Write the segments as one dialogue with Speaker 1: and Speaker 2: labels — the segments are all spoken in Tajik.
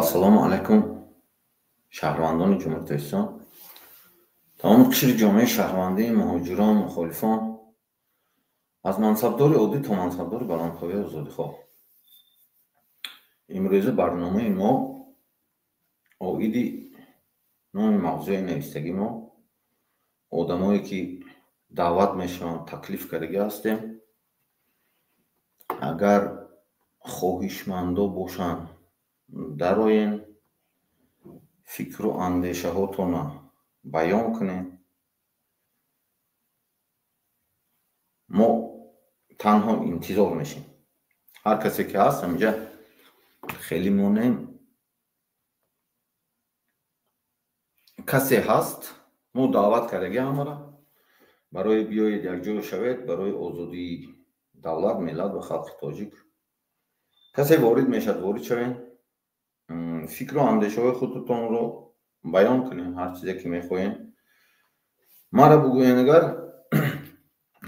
Speaker 1: Ассалому алайкум, шаҳрвандони Ҷумҳурии Тоҷикистон, тамоми қишри ҷомеаи шаҳрвандӣ, муҳоҷирон, мухолифон, аз мансабдори оддӣ то мансабдори баландпояи озодихоҳ. Имрӯза барномаи мо оиди номи мавзӯи навистагии мо, одамое ки даъват мешаванд, таклиф кардагӣ ҳастем. Агар хоҳишмандо бошанд, дароен, фикру андешаҳотонро баён кунед. Мо танҳо интизор мешем. Ҳар касе ки ҳаст, ҳаминҷа хеле монем. Касе ҳаст, мо даъват кардагӣ ҳамаро барои биёед якҷо шавед барои озодии давлат, миллат ва халқи тоҷик. Касе ворид мешавад, ворид шавед. Фикру андешаҳои худатонро баён кунед, ҳар чизе ки мехоҳед. Маро бугӯед, агар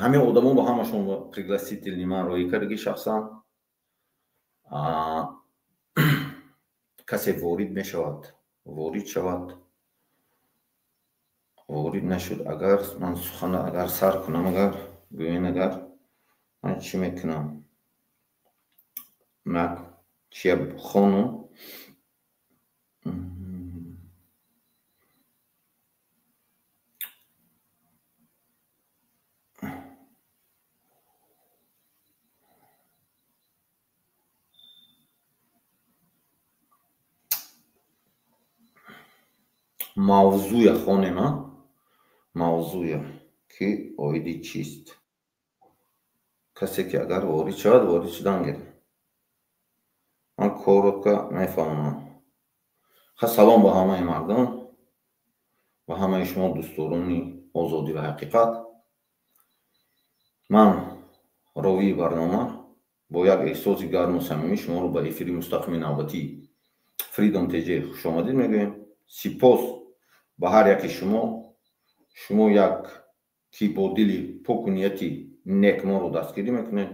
Speaker 1: ҳамин одамо ба ҳамашон пригласительный ман роҳӣ кардагӣ шахсан. Касе ворид мешавад, ворид шавад. Ворид нашуд, агар ман сухана агар сар кунам, агар гӯен, агар ман чӣ мекунам? Мак чия хонум? Мавзӯя хонем, а? Мавзӯя ки оиди чист? Касе ки агар ворид шавад, ворид шудан гирад. Ман коротко мефаҳмам. Ха, салом ба ҳамаи мардум, ба ҳамаи шумо дӯстдорони озодӣ ва ҳақиқат. Ман ровии барнома бо як эҳсоси гарму самимӣ шуморо ба эфири мустақими навбатии Freedom TJ хушомадид мегӯем. Сипос ба ҳар яки шумо. Шумо як ки бо дили поку нияти нек моро дастгирӣ мекунед,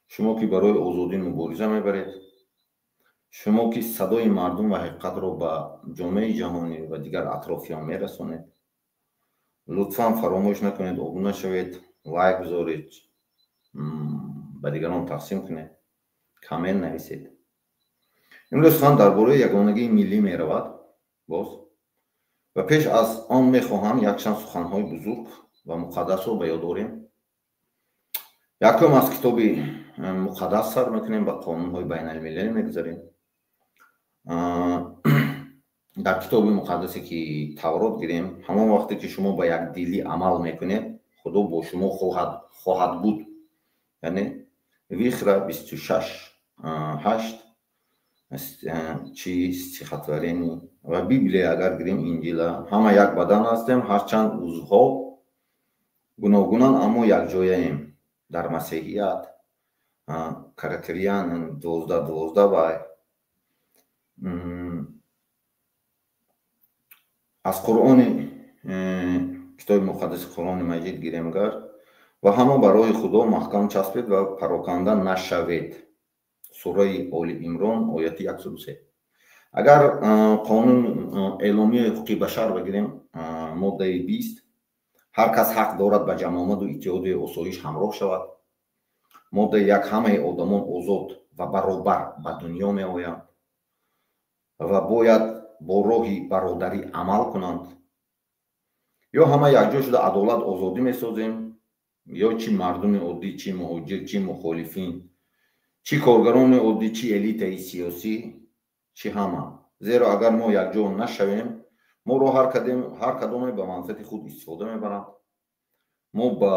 Speaker 1: шумо ки барои озодӣ мубориза мебаред, шумо ки садои мардум ва ҳақиқатро ба ҷомеаи ҷаҳонӣ ва дигар атрофиён мерасонед. Лутфан фаромӯш накунед, обуна шавед, лайк гузоред, ба дигарон тақсим кунед, коммент нависед. Имрӯз сухан дар бораи ягонагии миллӣ меравад. Боз ва пеш аз он мехоҳам якчанд суханҳои бузург ва муқаддасро ба ёд орем. Якум аз китоби муқаддас сар мекунем, ба қонунҳои байналмилалӣ мегузарем. Дар китоби муқаддасе ки Таврот гирем, ҳамон вақте ки шумо ба якдилӣ амал мекунед, Худо бо шумо хоҳад буд. Яъне Вихра 26:8 чи стихотворение ва Библия агар гирем, Инҷила, ҳама як бадан ҳастем, ҳарчанд узвҳо гуногунанд, аммо якҷояем дар масеҳият. Коринфян 12:12 вай аз Қуръони китоби муқаддаси Қуръони Маҷид гирем гар, ва ҳама ба роҳи Худо маҳкам часпед ва пароканда нашавед. Сураи Оли Имрон, ояти 103. Агар қонун эъломияи ҳуқуқи башар бигирем, моддаи 20, ҳар кас ҳақ дорад ба ҷамъомаду иттиҳоди осоиш ҳамроҳ шавад. Моддаи 1, ҳамаи одамон озод ва баробар ба дунё меоянд ва бояд бо роҳи бародарӣ амал кунанд. Ё ҳама якҷо шуда адолат, озодӣ месозем, ё чӣ мардуми оддӣ, чӣ муҳоҷир, чӣ мухолифин, чӣ коргарони оддӣ, чӣ элитаи сиёсӣ, чӣ ҳама. Зеро агар мо якҷо нашавем, моро ҳар кадоме ба манфиати худ истифода мебаранд. Мо ба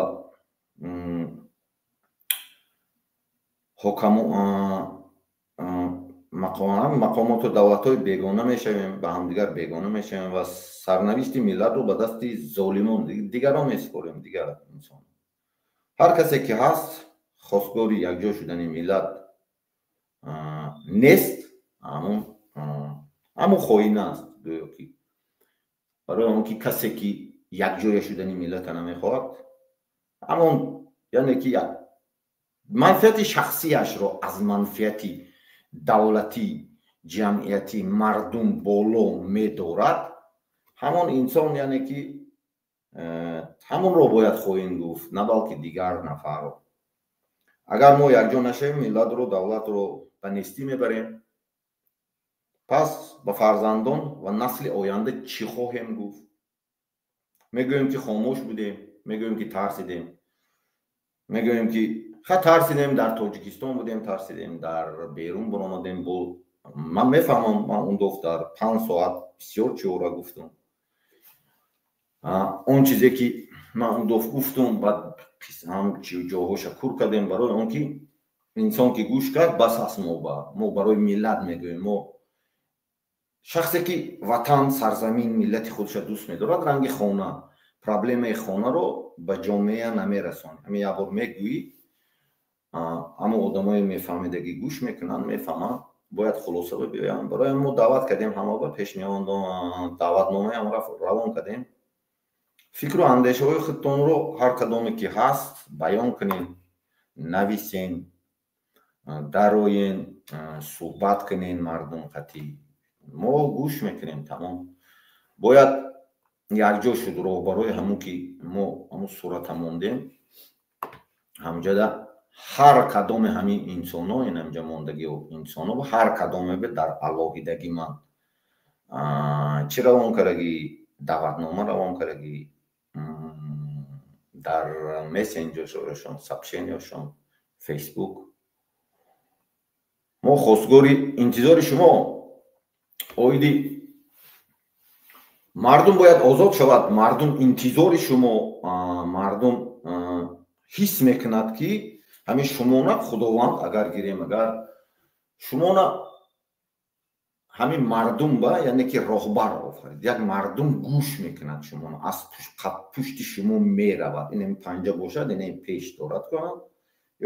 Speaker 1: мақомоту давлатҳои бегона мешавем, ба ҳамдигар бегона мешавем ва сарнавишти миллатро ба дасти золимон дигарон месупорем, дигар инсон. Ҳар касе ки ҳаст хостгори якҷо шудани миллат нест, ҳамон хоин аст, гӯё ки. Барои он ки касе ки якҷоя шудани миллата намехоҳад, ҳамон яъне ки манфиати шахсияшро аз манфиати давлатӣ, ҷамъиятӣ мардум боло медорад, ҳамон инсон, яъне ки ҳамонро бояд хоин гуфт, на балки дигар нафарро. Агар мо якҷо нашавем, миллатро, давлатро ба нестӣ мебарем. Пас ба фарзандон ва насли оянда чӣ хоҳем гуфт? Мегӯем, ки хомӯш будем, мегӯем, ки тарсидем, мегӯем, ки ха тарсидем, дар Тоҷикистон будем, тарсидем, дар берун баромадем. Бо ман мефаҳмам, ман он доф дар 5 соат бисёр чиҳоро гуфтам. Он чизе ки ман он доф гуфтам, баъд ҳам ҷоҳоша кур кардем, барои он ки инсон ки гӯш кард, бас аст. Мо барои миллат мегӯем. Мо шахсе ки ватан, сарзамин, миллати худша дӯст медорад, ранги хона, проблемаи хонаро ба ҷомеа намерасонад. Ҳамин як бор мегӯӣ, аммо одамои мефаҳмидагӣ гӯш мекунанд, мефаҳманд, бояд хулоса биёянд. Барои мо даъват кардем, ҳамаба пешниҳод, даъватномаам равон кардем. Фикру андешаҳои худтонро, ҳар кадоме ки ҳаст, баён кунед, нависен, дароен, суҳбат кунен мардум қатӣ. Мо гӯш мекунем, тамом. Бояд якҷо шуд роҳбарои ҳамун ки мо ҳамун сурата мондем. Ҳамҷода ҳар кадоме ҳамин инсоно, ин ҳамҷа мондагӣ инсоно, ҳар кадоме дар алоҳидагӣ ман чӣ равон кардагӣ, даъватнома равон кардагӣ дар мессенҷершон, сообщенияшон, Фейсбук. Мо хостгори интизори шумо. Оиди мардум бояд озод шавад. Мардум интизори шумо. Мардум ҳис мекунад, ки ҳамин шумона Худованд, агар гирем, агар шумона ҳамин мардум ба, яъне ки роҳбар офарид, як мардум гӯш мекунад шумона, аз пушти шумо меравад. Ин панҷа бошад, ин пеш дорад кунад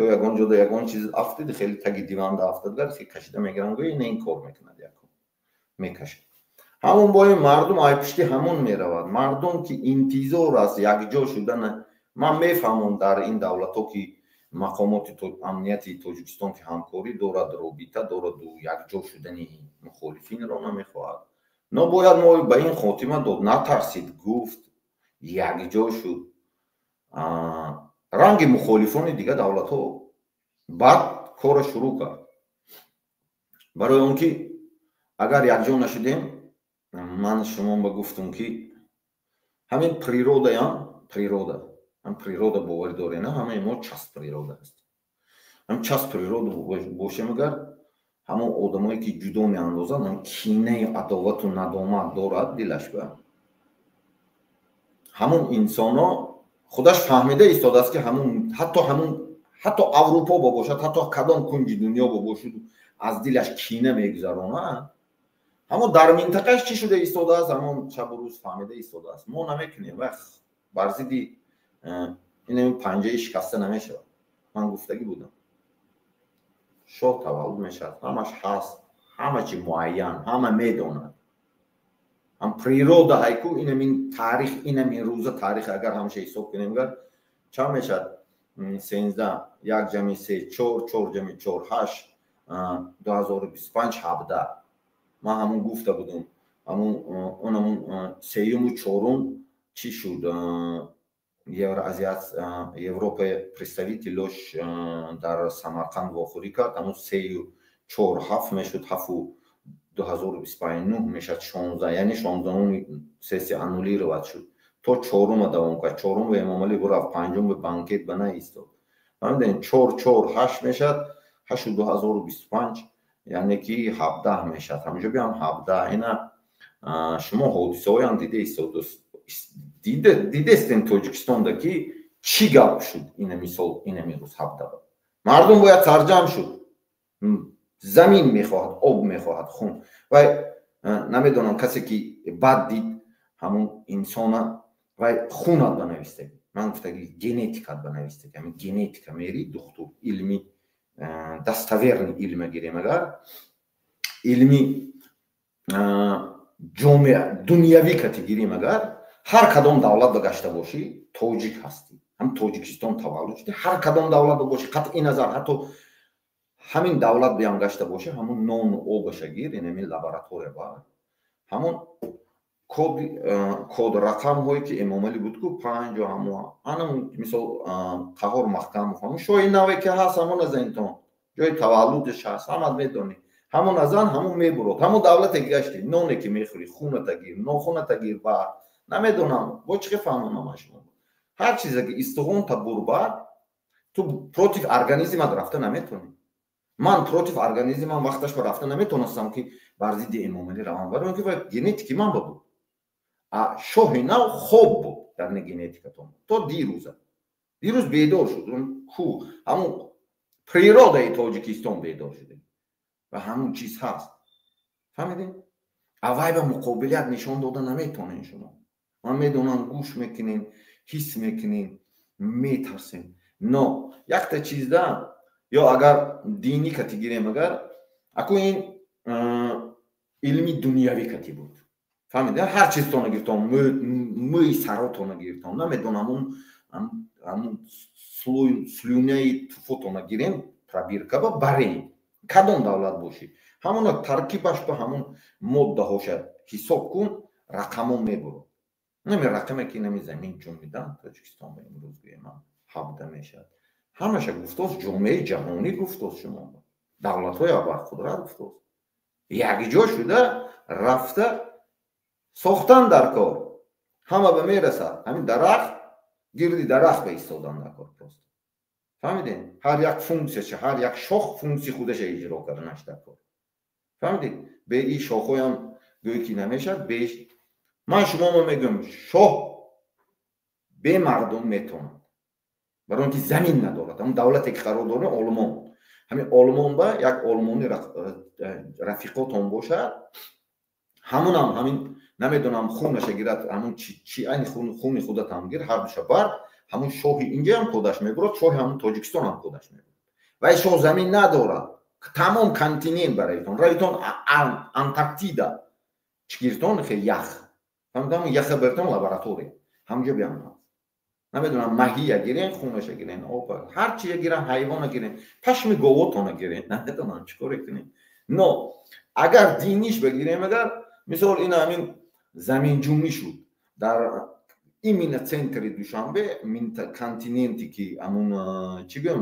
Speaker 1: ё ягон ҷода ягон чиз афтид, хеле таги диванда афтад, гар кашида мегиранд, гӯ ин кор мекунад, якум мекашад. Ҳамон бо ин мардум ай пушти ҳамон меравад. Мардум ки интизор аст якҷо шудан. Ман мефаҳмам, дар ин давлатҳо ки мақомоти амнияти Тоҷикистон ки ҳамкорӣ дорад, робита дораду якҷо шудани мухолифинро намехоҳад. Но бояд мо ба ин хотима дод. Натарсид, гуфт, якҷо шуд ранги мухолифони дигар давлатҳо, баъд корро шурӯъ кард. Барои он ки агар якҷо нашудем, ман шумо ба гуфтум, ки ҳамин природаям, природа, ҳам природа боварӣ дорем, ҳамаи мо часть природа ҳастем. Ҳам часть природа бошем, агар ҳамон одамое ки ҷудо меандозанд, ҳам кинаи адовату надомат дорад дилаш, ба ҳамон инсоно худаш фаҳмида истодааст, ки ҳамун ҳатто, ҳамун ҳатто Аврупо ба бошад, ҳатто кадом кунҷи дунё ба бошад, аз дилаш кина мегузаронад. Ҳамон дар минтақаш чӣ шуда истодааст, ҳамон шабу рӯз фаҳмида истодааст. Мо намекунем ва бар зидди ин панҷаи шикаста намешавад. Ман гуфтагӣ будам, шоҳ таваллуд мешавад, ҳамаш ҳаст, ҳама чи муайян, ҳама медонад. Ҳам природа ҳайку, инамин таърих, инамин рӯза таърих, агар ҳамаша ҳисоб кунем, гар чанд мешавад? 13, як ҷамъи се чор, чор ҷамъи чор ҳашт, 2025, 17. Ман ҳамун гуфта будам, ҳамун он ҳамун сеюму чорум чӣ шуд, Евроазиат, Европа представителош дар Самарқанд вохӯрӣ кард. Ҳамун сею чор ҳафт мешуд, ҳафу 2025 нӯҳ мешад, 16, яъне 16-уми сессия аннулировать шуд. То чорума давом кард. Чорум ба Эмомалӣ бурафт, панҷум ба банкет ба наистод. Фаҳмидем, чор чор ҳашт мешад, ҳашту 2025, яъне ки 17 мешад. Ҳаминҷо биям, 17. Ина шумо ҳодисаҳоям дида дидестем Тоҷикистонда, ки чӣ гап шуд. Ина мисол, инами рӯз 17 мардум бояд сарҷамъ шуд. Замин мехоҳад, об мехоҳад, хун. Вай намедонам, касе ки бад дид ҳамун инсона, вай хунат ба навистагӣ. Ман гуфтагӣ, генетикат ба навистагӣ. Ҳамин генетика мери духтур, илми достоверный илма гирем, агар илми ҷомеа дунявӣ кати гирем, агар ҳар кадом давлат ба гашта бошӣ, тоҷик ҳастӣ, ҳам Тоҷикистон таваллуд шудӣ, ҳар кадом давлат ба бошӣ, қатъи назар, ҳатто Ҳамин давлат биям гашта боша, ҳамун нону обаша гир, ин ҳамин лаборатория ба ҳамун код рақамҳое ки Эмомалӣ буд ку панҷо ҳамо анам мисол Қаҳор Маҳкамов ҳамун шоҳи наве ки ҳаст, ҳамон азентон ҷои таваллудаш ҳаст, ҳамат медонӣ. Ҳамон азан ҳамун мебурод, ҳамун давлате ки гашти, ноне ки мехӯрӣ, хуната гир, нохуната гир, бар намедонам бо чӣ фаҳмонам шумо. Ҳар чизе ки истиғонта бурбар, ту против организмат рафта наметонӣ. Ман против организмам вақташ ба рафта наметонистам ки бар зидди Эмомалӣ равам, барои он ки генетики ман ба буд. А шоҳи нав хоб буд дар генетикатон то дирӯза. Дирӯз бедор шуд. Ку ҳамун природаи Тоҷикистон бедор шуда ва ҳамун чиз ҳаст. Фаҳмидед? Аввай ба муқобилият нишон дода наметонем шумо. Ман медонам, гӯш мекунем, ҳис мекунем, метарсем. Но якта чизда ё агар динӣ кати гирем, агар аку ин илми дунявӣ кати буд. Фаҳмидед? Ҳар чизтона гирифтон, мӯи саротона гирифтон, намедонам ҳамун слюняи туфотона гирем, пробирка ба барем. Кадом давлат бошӣ, ҳамона таркибаш ба ҳамун моддаҳоша ҳисоб кун, рақамо мебурад. Нами рақаме ки нами замин ҷунбидан Тоҷикистон ба имрӯз гӯем 17 мешавад. Ҳамаша гуфтост ҷомеаи ҷаҳонӣ, гуфтост шумо давлатҳои абарқудрат гуфтост. Якҷо шуда рафта сохтан дар кор. Ҳама ба мерасад. Ҳамин дарахт гирди дарахт ба истодан дар кор просто. Фаҳмидед? Ҳар як функсияша, ҳар як шох функсияи худаша иҷро карданаш дар кор. Фаҳмидед? Бе ин шохҳоям гӯё ки намешавад, бе ман шуморо мегӯям, шоҳ бе мардум метавонад. Барои он ки замин надорад. Ҳамун давлате ки қарор дорем Олмон. Ҳамин Олмон ба як олмони рафиқотон бошад, ҳамунам ҳамин намедонам хунаша гирад, ҳамун чи айни хуни худатам гир, ҳар душа бар, ҳамун шоҳи инҷаам кодаш мебурад, шоҳи ҳамун Тоҷикистон ҳам кодаш мебурад. Вай шоҳ замин надорад. Тамом континент бароитон. Равитон Антарктида. Чӣ гиртон? Хе ях. Фаҳмидам, яха бертон лаборатория. Ҳамҷо биам ҳаст. Намедонам маҳия гирен, хунаша гирен, опа, ҳар чия гирен, ҳайвона гирен, пашми говотона гирен, намедонам чӣ коре кунем. Но агар диниш бигирем, агар мисол ин ҳамин заминҷунбӣ шуд дар именно центри Душанбе, континенте ки ҳамун чӣ гӯям,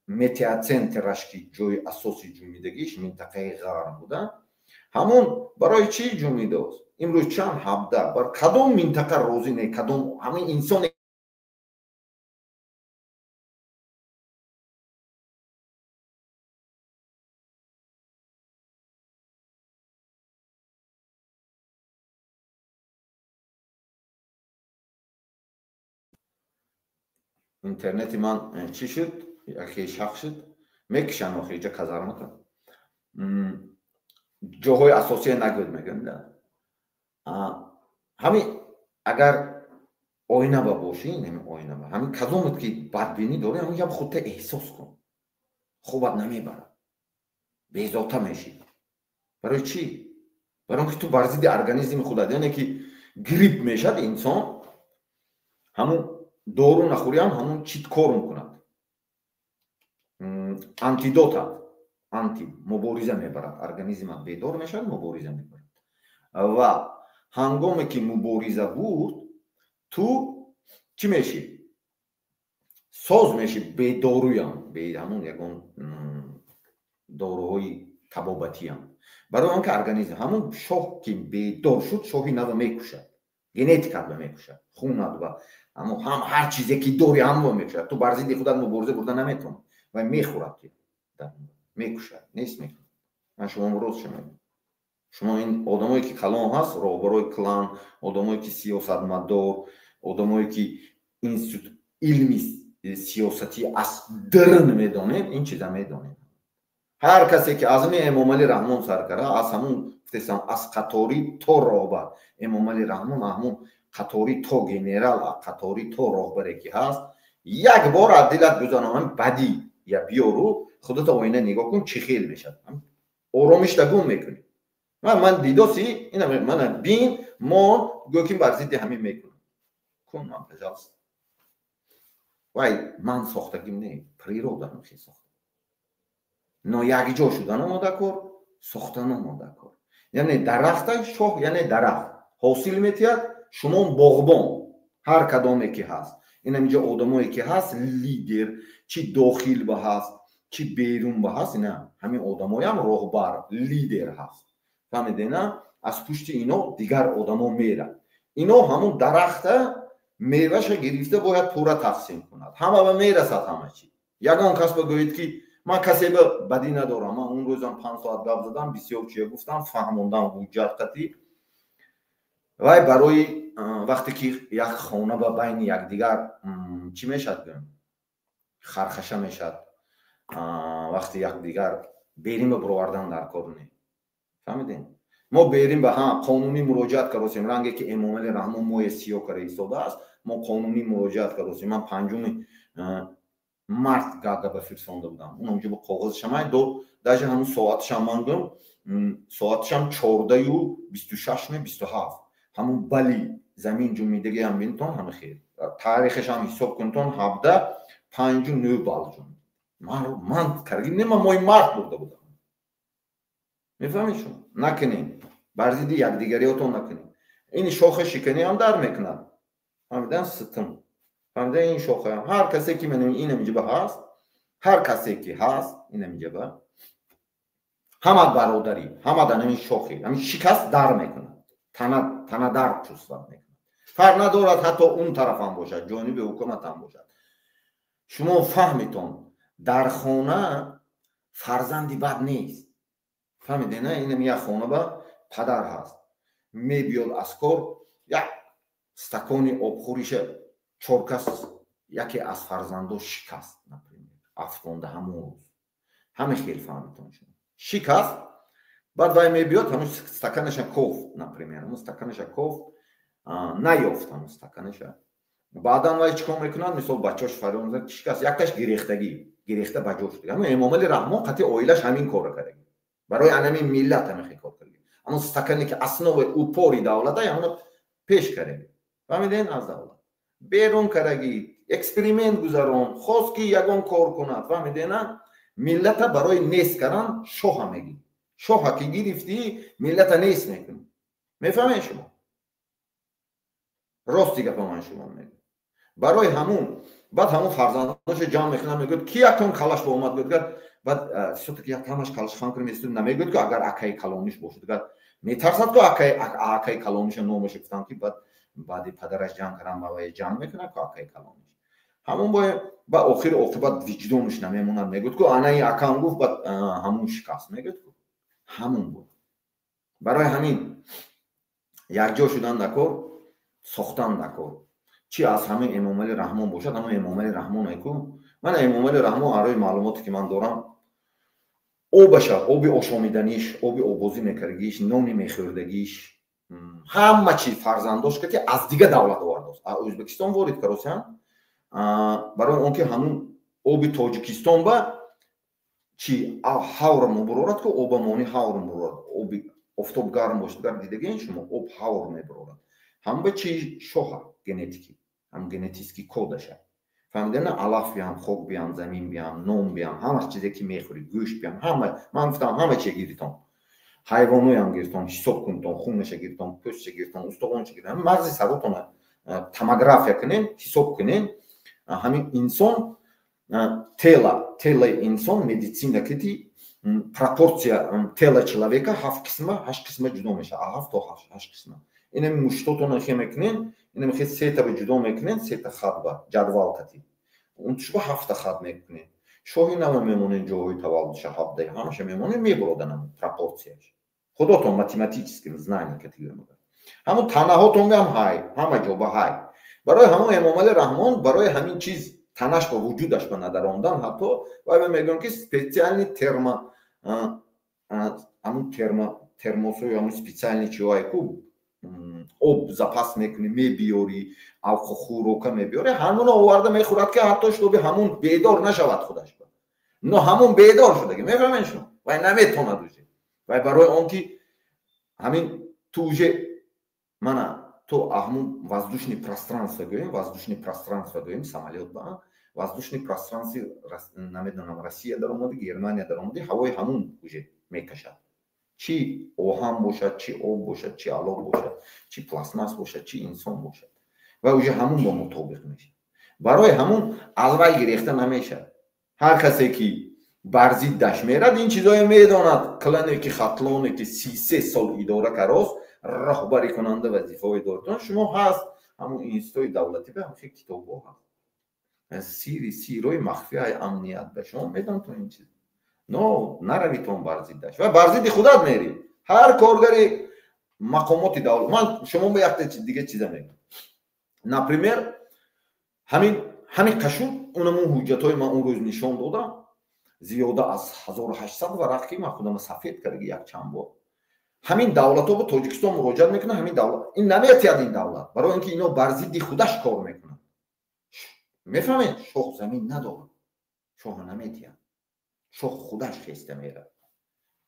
Speaker 1: метеоцентраш ки ҷои асоси ҷунбидагиш минтақаи ғарб буда, ҳамун барои чӣ ҷунбидааст? Имрӯз чанд 17 бар кадом минтақа розӣ не, кадом ҳамин инсоне интернети ман чӣ шуд? Яке шах шуд, мекишанд охи иҷа казармата. Ҷоҳои асосия нагӯд мегӯям да. Ҳамин агар оина ба бошӣ, ҳамин оина ба ҳамин кадомат ки бадбинӣ дорӣ, ҳамин яб худта эҳсос кун. Хобат намебарад. Безота мешӣ. Барои чӣ? Барои он ки ту бар зидди организми худат, яъне ки грипп мешад инсон, ҳамун дору нахӯриам ҳамун чит кор мекунад. Антидотат, анти мубориза мебарад, организмат бедор мешавад, мубориза мебарад. Ва ҳангоме ки мубориза бурд, ту чӣ мешӣ? Соз мешӣ бедоруям, бе ҳамун ягон доруҳои табобатиям. Барои он ки организм ҳамун шоҳ ки бедор шуд, шоҳи нава мекушад, генетикат ба мекушад, хунат ба ҳамун ҳам ҳар чизе ки дори ҳамво мекушад. Ту бар зидди худат мубориза бурда наметавонӣ. Вай мехӯрад, мекушад, нест мекунад. Ман шумо рост мегӯям. Шумо ин одамое ки калон ҳаст, роҳбарои клан, одамое ки сиёсатмадор, одамое ки институт илми сиёсатӣ аз дарун медонед, ин чиза медонед. Ҳар касе ки аз ҳамин Эмомалӣ Раҳмон сар кара, аз ҳамун гуфтесам, аз қаторӣ то роҳбар, Эмомалӣ Раҳмон ҳамун қаторӣ то генерал, қаторӣ то роҳбаре ки ҳаст, як бор аз дилат гузаронам бадӣ я биёру худата оина нигоҳ кун, чӣ хел мешавад. Оромишта гум мекунӣ. Ман дидоси, ина мана бин, мон, гӯё ки бар зидди ҳамин мекунам. Кун ман, пожалуйста. Вай ман сохтагим не, природа ҳам хел сохта. Но якҷо шудан омода кор, сохтан омода кор. Яъне дарахта шоҳ, яъне дарахт ҳосил метиҳад, шумо боғбон, ҳар кадоме ки ҳаст. Инамиҷо одамое ки ҳаст, лидер, чи дохил ба ҳаст, чи берун ба ҳаст, ина ҳамин одамоям роҳбар, лидер ҳаст. Фаҳмидена? Аз пушти ино дигар одамо мерад. Ино ҳамун дарахта меваша гирифта бояд пурра тақсим кунад. Ҳама ба мерасад ҳама чи. Ягон кас ба гӯед, ки ман касе ба бадӣ надорам. Ман он рӯзам 5 соат гап задам, бисёр чия гуфтам, фаҳмондам ҳуҷҷат қатӣ. Вай барои вақте ки як хона ба байни якдигар чӣ мешад, гӯем, хархаша мешад, вақте якдигар берин ба бировардан дар кор не. Фаҳмидем? Мо берин ба ҳа қонунӣ муроҷиат кардосем. Ранге ки Эмомали Раҳмон моя сиё карда истодааст, мо қонунӣ муроҷиат кардосем. Ман 5-уми март Гаага ба фирсонда будам. Унамҷо ба коғазшамай до, даже ҳамун соатшам ман гӯм, соатшам 14-ю 26 не 27, ҳамун бали замин ҷумидагиам бинтон, ҳама хел таърихашам ҳисоб кунтон, 17:05-9 ҷум ман карги не, ман моҳи март бурда будам. Мефаҳмед шумо? Накунем, бар зидди якдигариётон накунем. Ин шоха шиканиам дар мекунад, фаҳмидан ситм, фаҳмида? Ин шохаам ҳар касе ки ман инамиҷаба ҳаст, ҳар касе ки ҳаст инамиҷаба, ҳама бародарӣ, ҳама дар ҳамин шохи ҳамин шикаст дар мекунад, тана тана дард чувствовать мекунад. Фарқ надорад, ҳатто он тарафам бошад, ҷониби ҳукуматам бошад. Шумо фаҳмитон, дар хона фарзанди бад нест. Фаҳмиде, на? Инам як хона ба падар ҳаст, мебиёд аз кор, як стакони обхӯриша чоркас яке аз фарзандо шикаст, например, афтонда ҳамон рӯз. Ҳаме хел фаҳмитон шумо, шикаст. Баъд вай мебиёд, ҳамун стаканаша кофт, например, ҳамун стаканаша кофт, наёфт ҳамун стаканаша. Баъдан вай чӣ кор мекунад? Мисол, бачаош фарёд мезанад: «Шикаст!» Якташ гирехтагӣ, гирехта ба ҷо шуда. Ҳамун Эмомали Раҳмон қатъи оилаш ҳамин корро кардаги, барои анамин миллат ҳамин кор кардаги. Ҳамун стакане ки основаи упори давлата, ҳамуно пеш кардаги. Фаҳмиден? Аз давлат берун кардаги, эксперимент гузарон, хост ки ягон кор кунад. Фаҳмидена? Миллата барои нест кардан шоҳа мегирӣ. Шоҳа ки гирифтӣ, миллата нест мекунӣ. Мефаҳмед шумо? Рости гапа ман шумо мегӯям. Барои ҳамун баъд ҳамун фарзандоша ҷамъ мекунад, мегӯяд, ки якон калаш ба омад, гӯяд. Баъд всё-таки як ҳамаш калаш хам кунем, намегӯяд, ки агар акаи калониш бошад, метарсад, ку акаи калониша номаша гуфтам, ки баъд баъди падараш ҷанг кардан ба вай ҷанг мекунад, ку акаи калониш ҳамун бо ба охири оқибат виҷдонаш намемонад, мегӯяд, ку анаи акам гуфт, баъд ҳамун шикаст, мегӯяд, ку ҳамун буд. Барои ҳамин якҷо шудан дар кор, сохтан дар кор. Чи аз ҳамин Эмомали Раҳмон бошад, ҳамун Эмомали Раҳмон ку ман Эмомали Раҳмон, арои маълумоте ки ман дорам, обаша, оби ошомиданиш, оби обозӣ мекардагиш, нони мехӯрдагиш, ҳама чи фарзандош ки аз дига давлат овардост, аз Ӯзбекистон ворид каросиан, барои он ки ҳамун оби Тоҷикистон ба чи ҳавр мебурорад, ку обамони ҳавр мебурорад. Оби офтоб гарм бошад, гар дидагин шумо, об ҳавр мебурорад. Ҳам ба чи шоҳа генетикӣ, ҳам генетический кодаша. Фаҳмидена? Алаф биям, хок биям, замин биям, нон биям, ҳама чизе ки мехӯрӣ, гӯшт биям, ҳама, ман гуфтам, ҳама чие гиритон, ҳайвоноям гиритон, ҳисоб кунтон, хунаша гиритон, пӯстша гиритон, устухонша гиритон, мағзи саротона томография кунен, ҳисоб кунен. Ҳамин инсон, телаи инсон, медицина кити пропорция тела человека ҳафт қисма, ҳашт қисма ҷудо мешавад, ҳафт то ҳашт қисма. Инами муштотона хе мекунен, инами хе сета ба ҷудо мекунен, сета хат ба ҷадвал кати унтушба ҳафта хат мекунен, шоҳи нама мемонен, ҷоҳои таваллудша ҳабдаи ҳамаша мемонен, мебуроданам пропорцияш. Худотон математический знание кати, ҳамун танаҳотон ҳам ҳай, ҳама ҷо ба ҳай. Барои ҳамон Эмомали Раҳмон, барои ҳамин чиз танаш ба вуҷудаш ба надарондан, ҳатто вай мегӯям, ки специальный термо, ҳамун термо, термосои, ҳамун специальный чиҳое ку об запас мекунӣ, мебиёрӣ, хӯрока мебиёрӣ, ҳамуно оварда мехӯрад, ки ҳатто шуби ҳамун бедор нашавад худаш. Но ҳамун бедор шудаги, мефаҳмед шумо? Вай наметонад уже. Вай барои он ки ҳамин ту уже мана ту ҳамун воздушный пространство гӯем, воздушный пространство гӯем, самолёт ба Воздушный пространство, намедонам, Россия даромади, Германия даромади, ҳавои ҳамун уже мекашад. Чӣ оҳан бошад, чӣ об бошад, чӣ алов бошад, чӣ пластмасс бошад, чӣ инсон бошад, ва уже ҳамун бо мутобиқ мешавад. Барои ҳамун аз вай гирехта намешавад. Ҳар касе ки бар зиддаш мерад, ин чизое медонад. Клане ки Хатлоне ки 33 сол идора карост, роҳбарӣ кунанда вазифаҳои доритон шумо ҳаст. Ҳамун институтҳои давлатӣ ба ҳамхел китобҳо ҳаст, сири сирҳои махфияи амният ба шумо медонтон ин чиз. Но наравитон бар зиддаш ва бар зидди худат мерӣ. Ҳар коргари мақомоти давлат, ман шумо ба якта дига чиза мегӯям. Например, ҳамин қашуд унамун ҳуҷҷатҳои ман он рӯз нишон додам, зиёда аз 1800 варақ, ки ман худама сафед кардаги якчанд бор. Ҳамин давлатҳо ба Тоҷикистон муроҷиат мекунанд, ҳамин давлат ин наметиҳад. Ин давлат, барои ин ки ино бар зидди худаш кор мекунанд. Мефаҳмед, шоҳ замин надорад, шоҳа наметиҳад, шоҳ худаш хеста мерад.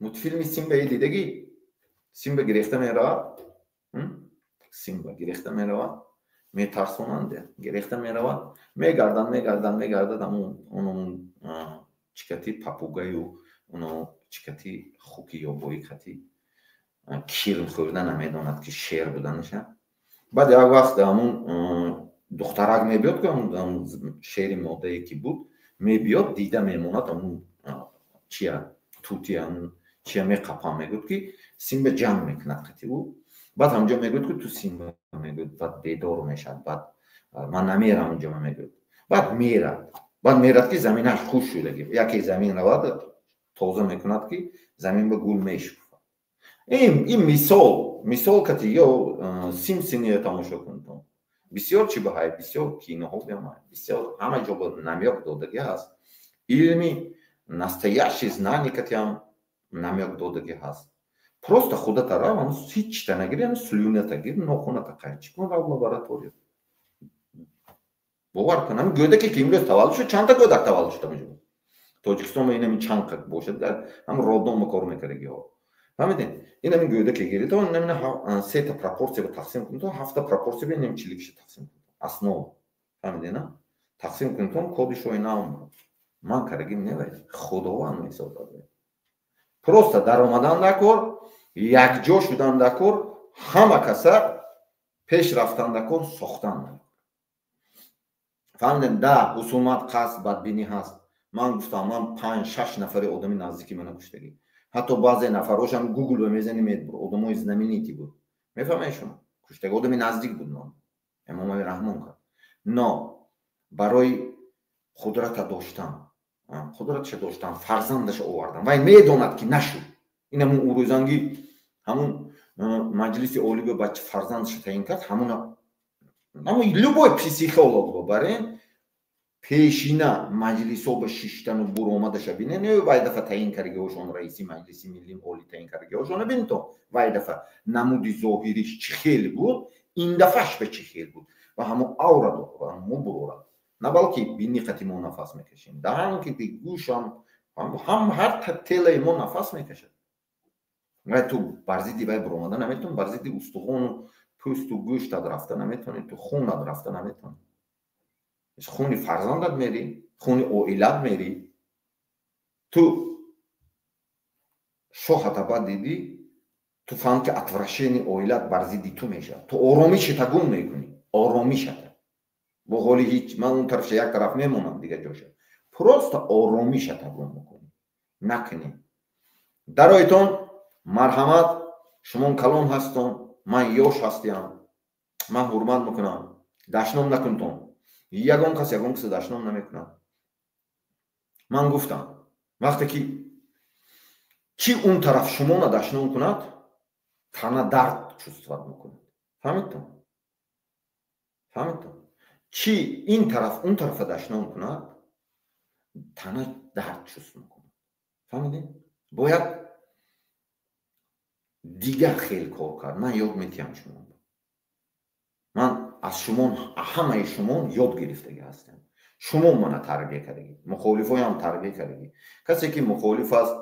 Speaker 1: Мультфилми Симбаи дидагӣ? Симба гирехта меравад, Симба гирехта меравад, метарсонанд, гирехта меравад, мегардад, мегардад, мегардад. Ҳамун чикати попугаю уно чикати хуки ёбои кати кирм хӯрда намедонад, ки шер буданаша. Баъд як вақт ҳамун духтарак мебиёд, ки шери модае ки буд, мебиёд, дида мемонад. Ҳамун чия тути, ҳамун чия меқапам, мегӯяд, ки Симба ҷанг мекунад қати ӯ. Баъд ҳамҷо мегӯяд, ки ту Симба, мегӯяд. Баъд бедор мешавад. Баъд ман намерам унҷо, мегӯяд. Баъд мерад, баъд мерад, ки заминаш хуш шуда. Яке замин равад, тоза мекунад, ки замин ба гул мешукуфад. Ин мисол кати ё Симпсония тамошо кунтон. Бисёр чи баҳай, бисёр киноҳо биомад, бисёр ҳама ҷо ба намёк додагӣ ҳаст. Илми настоящий знание катиам намёк додагӣ ҳаст. Просто худата рав, ҳеҷта нагири, слюната гир, нохуната қайчи кун, рав лаборатория. Бовар кун, ҳамин гӯдаке ки имрӯз таваллуд шуд, чандта гӯдак таваллуд шуд ҳаминҷо Тоҷикистон, инами чанд бошад, ҳам роддома кор мекардагиҳо, фаҳмидем. Ин ҳамин гӯдаке гирито, инамина сета пропорсия ба тақсим кунто, ҳафта пропорсия ба инам чиликша тақсим кунто, основа, фаҳмидена, тақсим кунтон, коди шои нав ман кардагим невай, Худованд месозад. Просто даромадан дар кор, якҷо шудан дар кор, ҳама каса пеш рафтан дар кор, сохтан. Фаҳмидем, да ҳусумат, қасд, бадбинӣ ҳаст. Ман гуфтам, ман панҷ шаш нафари одами наздики мана куштагӣ. Ҳатто баъзе нафарошам Гугл ба мезани, медбур, одамои знаменитый буд. Мефаҳмед шумо, куштагӣ одами наздик буд. Ман Эмомали Раҳмон кард, но барои қудрата доштан, қудратша доштан, фарзандаша овардан. Вай медонад, ки нашуд. Ин ҳамун урӯзангӣ, ҳамун Маҷлиси Олӣ ба бача фарзандаша таъин кард. Ҳамуна ҳамун любой психолог барен пешина маҷлисҳо ба шиштану буромадаша бинен, вай дафа таъин кардагиҳошон, раиси Маҷлиси Милли Олӣ таъин кардагиҳошона бинто, вай дафа намуди зоҳириш чӣ хел буд, ин дафаш ба чӣ хел буд ва ҳамон аура мо бурорад. На балки бини қати мо нафас мекашем, даҳан ки гӯшам, ҳам ҳар телаи мо нафас мекашад. Вай ту бар зидди вай буромада наметавон, бар зидди устухону пӯсту гӯштат рафта наметавонӣ, ту хунат рафта наметавонӣ. Хуни фарзандат мерӣ, хуни оилат мерӣ. Ту шоҳата бад дидӣ, ту фаҳм, ки отвращение оилат бар зидди ту мешавад. Ту оромишата гум мекунӣ, оромишата. Бо ҳоли ҳеҷ ман он тарафша як тараф мемонам, дига ҷоша просто оромишата гум мекунӣ. Накунӣ. Дароитон, марҳамат. Шумон калон ҳастон, ман ёш ҳастиям, ман ҳурмат мекунам. Дашном накунтон. Ягон кас ягон каса дашном намекунад. Ман гуфтам, вақте ки чӣ он тараф шумона дашном кунад, тана дард чувствовать мекунад. Фаҳмидтон? Фаҳмидтон? Чӣ ин тараф он тарафа дашном кунад, тана дард чувств мекунад. Фаҳмидем? Бояд дигар хел кор кард. Ман ёд метиҳам шумо. Ман аз шумо, ҳамаи шумо ёд гирифтагӣ ҳастам. Шумо мана тарбия кардагӣ, мухолифоям тарбия кардагӣ. Касе ки мухолиф аст,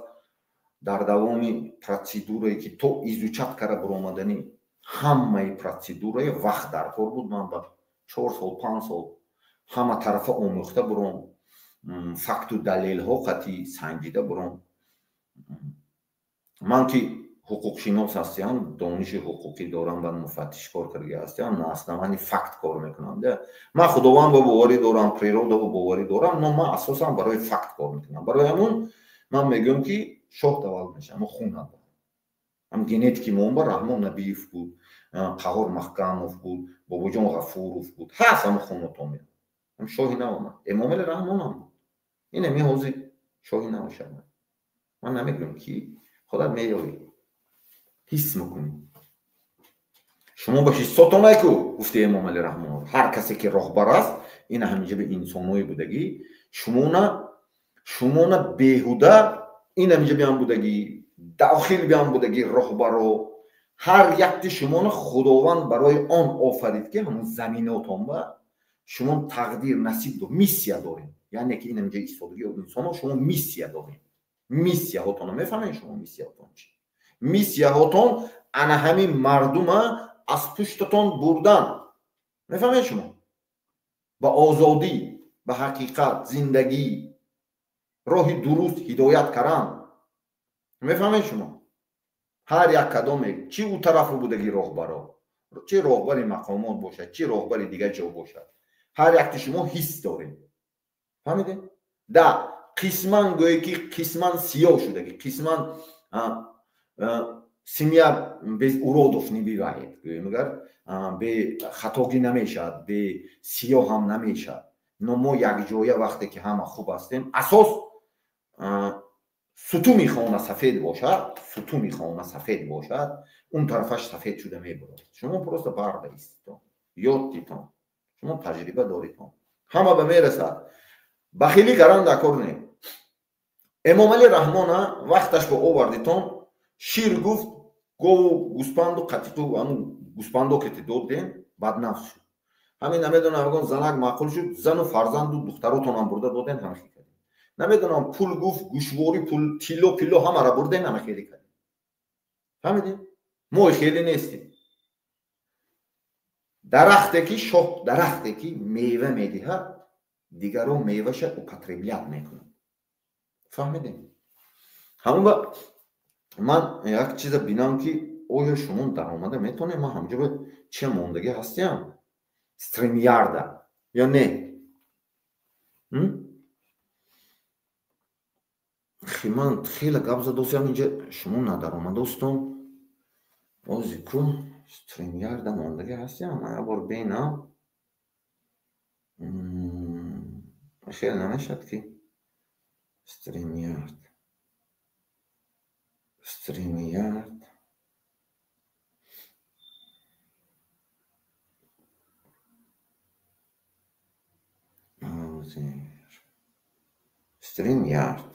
Speaker 1: дар давоми процедурае ки то изучать карда буромадани ҳамаи процедурае вақт дар кор буд. Ман ба 4 сол, 5 сол. Ҳама тарафа омӯхта буром, факту далелҳо қатъи санҷида буром. Ман ки ҳуқуқшинос ҳастиам, дониши ҳуқуқӣ дорам ва муфаттиш кор карда ҳастиам, на основании факт кор мекунам. Ман Худованд ба боварӣ дорам, природа ба боварӣ дорам, но ман асосан барои факт кор мекунам. Барои ҳамун ман мегӯям ки шоҳ таваллуд мешавад, мо хун надорем. Ҳам генетики мо ба Раҳмон Набиев буд, Қаҳор Маҳкамов буд, Бобоҷон Ғафуров буд, ҳаст ҳамун хунотон меяд. Ҳам шоҳи нав омад, Эмомали Раҳмон ҳам буд. Ин ҳами ҳозир шоҳи нав шавад. Ман намегӯям ки худат меёвӣ, ҳис мекунӣ. Шумо ба ҳиссотон айку гуфти Эмомали Раҳмон. Ҳар касе ки роҳбар аст, ин ҳаминҷаби инсоное будагӣ, шумона беҳуда ин ҳаминҷаби ҳам будагӣ, дохил биам будагӣ роҳбаро. Ҳар якти шумона Худованд барои он офарид ки ҳамун заминотон ба шумо тақдир насиб дор, миссия дорем. Яъне ки ин ҳаминҷа истодагӣ инсонҳо шумо миссия дорем. Миссияҳотонро мефаҳмед шумо миссияҳотон чи? Миссияҳотон ана ҳамин мардума аз пуштатон бурдан. Мефаҳмед шумо? Ба озодӣ, ба ҳақиқат, зиндагӣ, роҳи дуруст ҳидоят кардан. Мефаҳмед шумо? Ҳар як кадоме, чи ӯ тарафу будаги роҳбаро, чи роҳбари мақомот бошад, чи роҳбари дигар ҷо бошад, ҳар якти шумо ҳис доред. Фаҳмидед? Да қисман гӯе ки қисман сиёҳ шудаги, қисман семья без уродов не бывает, гӯем агар бе хатогӣ намешавад, бе сиёҳ ҳам намешавад. Но мо якҷоя вақте ки ҳама хуб ҳастем, асос сутуни хона сафед бошад, сутуни хона сафед бошад, он тарафаш сафед шуда мебурад. Шумо просто барда иститон, ёд дитон, шумо таҷриба доритон, ҳама ба мерасад. Бахилӣ кардан дар кор не. Эмомали Раҳмона вақташ ба овардитон, шир гуфт, гову гӯспанду қатиқу ҳамун гӯспандо ки додем, баднафс шуд. Ҳамин намедонам, ягон занак маъқул шуд, зану фарзанду духтаротонам бурда додем, ҳама хел кардем. Намедонам, пул гуфт, гӯшворӣ, пул, тилло, пилло ҳамаро бурдем, ҳама хеле кардем. Фаҳмидем? Мо хеле нестем. Дарахте ки шоҳ, дарахте ки мева медиҳад, дигарон меваша употреблят мекунад. Фаҳмидем? Ҳамун ба ман як чиза бинам ки оё шумо даромада метавонед, ман ҳамҷо ба че мондагӣ ҳастиам? Стримярда ё не? Ман хеле гап задосиам инҷа, шумо надаромадостон. Ози ку стримярда мондагӣ ҳастиам, ман як бор бинам. Хеле намешавад ки стримярд. Стримярд. Стримярд.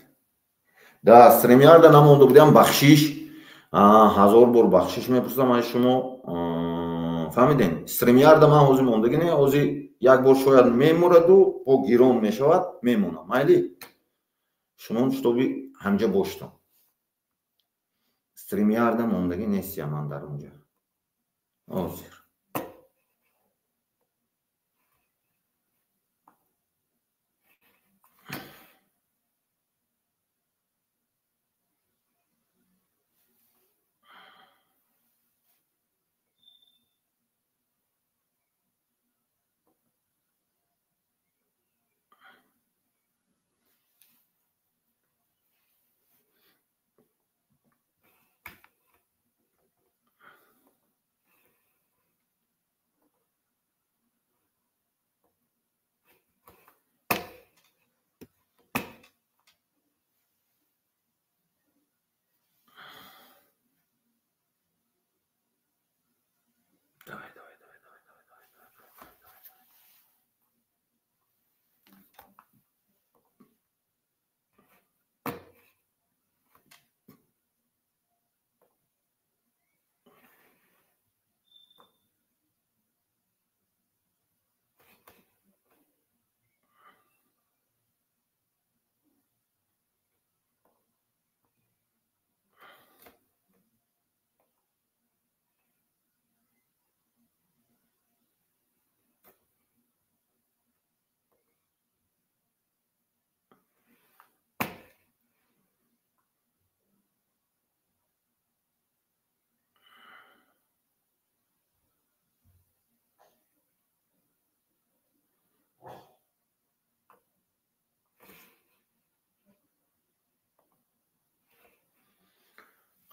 Speaker 1: Да, стримярда намонда будам, бахшиш. Ҳазор бор бахшиш мепурсам аз шумо. Фаҳмидем? Стримярда ман ҳозир мондагӣ не, ҳозир як бор шояд мемураду бо гирон мешавад, мемонам. Майли? Шумо шутоби ҳамҷа боштам. Стримярда мондагӣ нестиям ман дар онҷа. Ҳозир.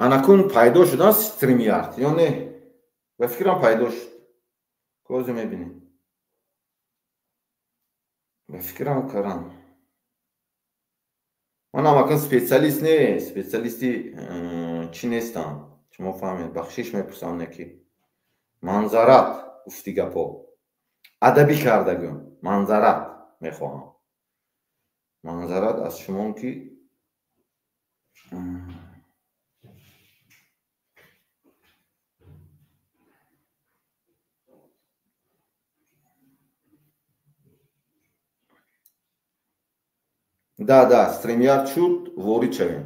Speaker 1: Анакун пайдо шудан StreamYard ё не? Ба фикрам пайдо шуд. Кози мебинем. Ба фикрам карам. Манам акун специалист не, специалисти чӣ нестам. Шумо фаҳмед, бахшиш мепурсам не ки. Манзарат гуфти гапо. Адабӣ кардагӯм. Манзарат мехоҳам. Манзарат аз шумо ки да StreamYard шуд, ворид шавем.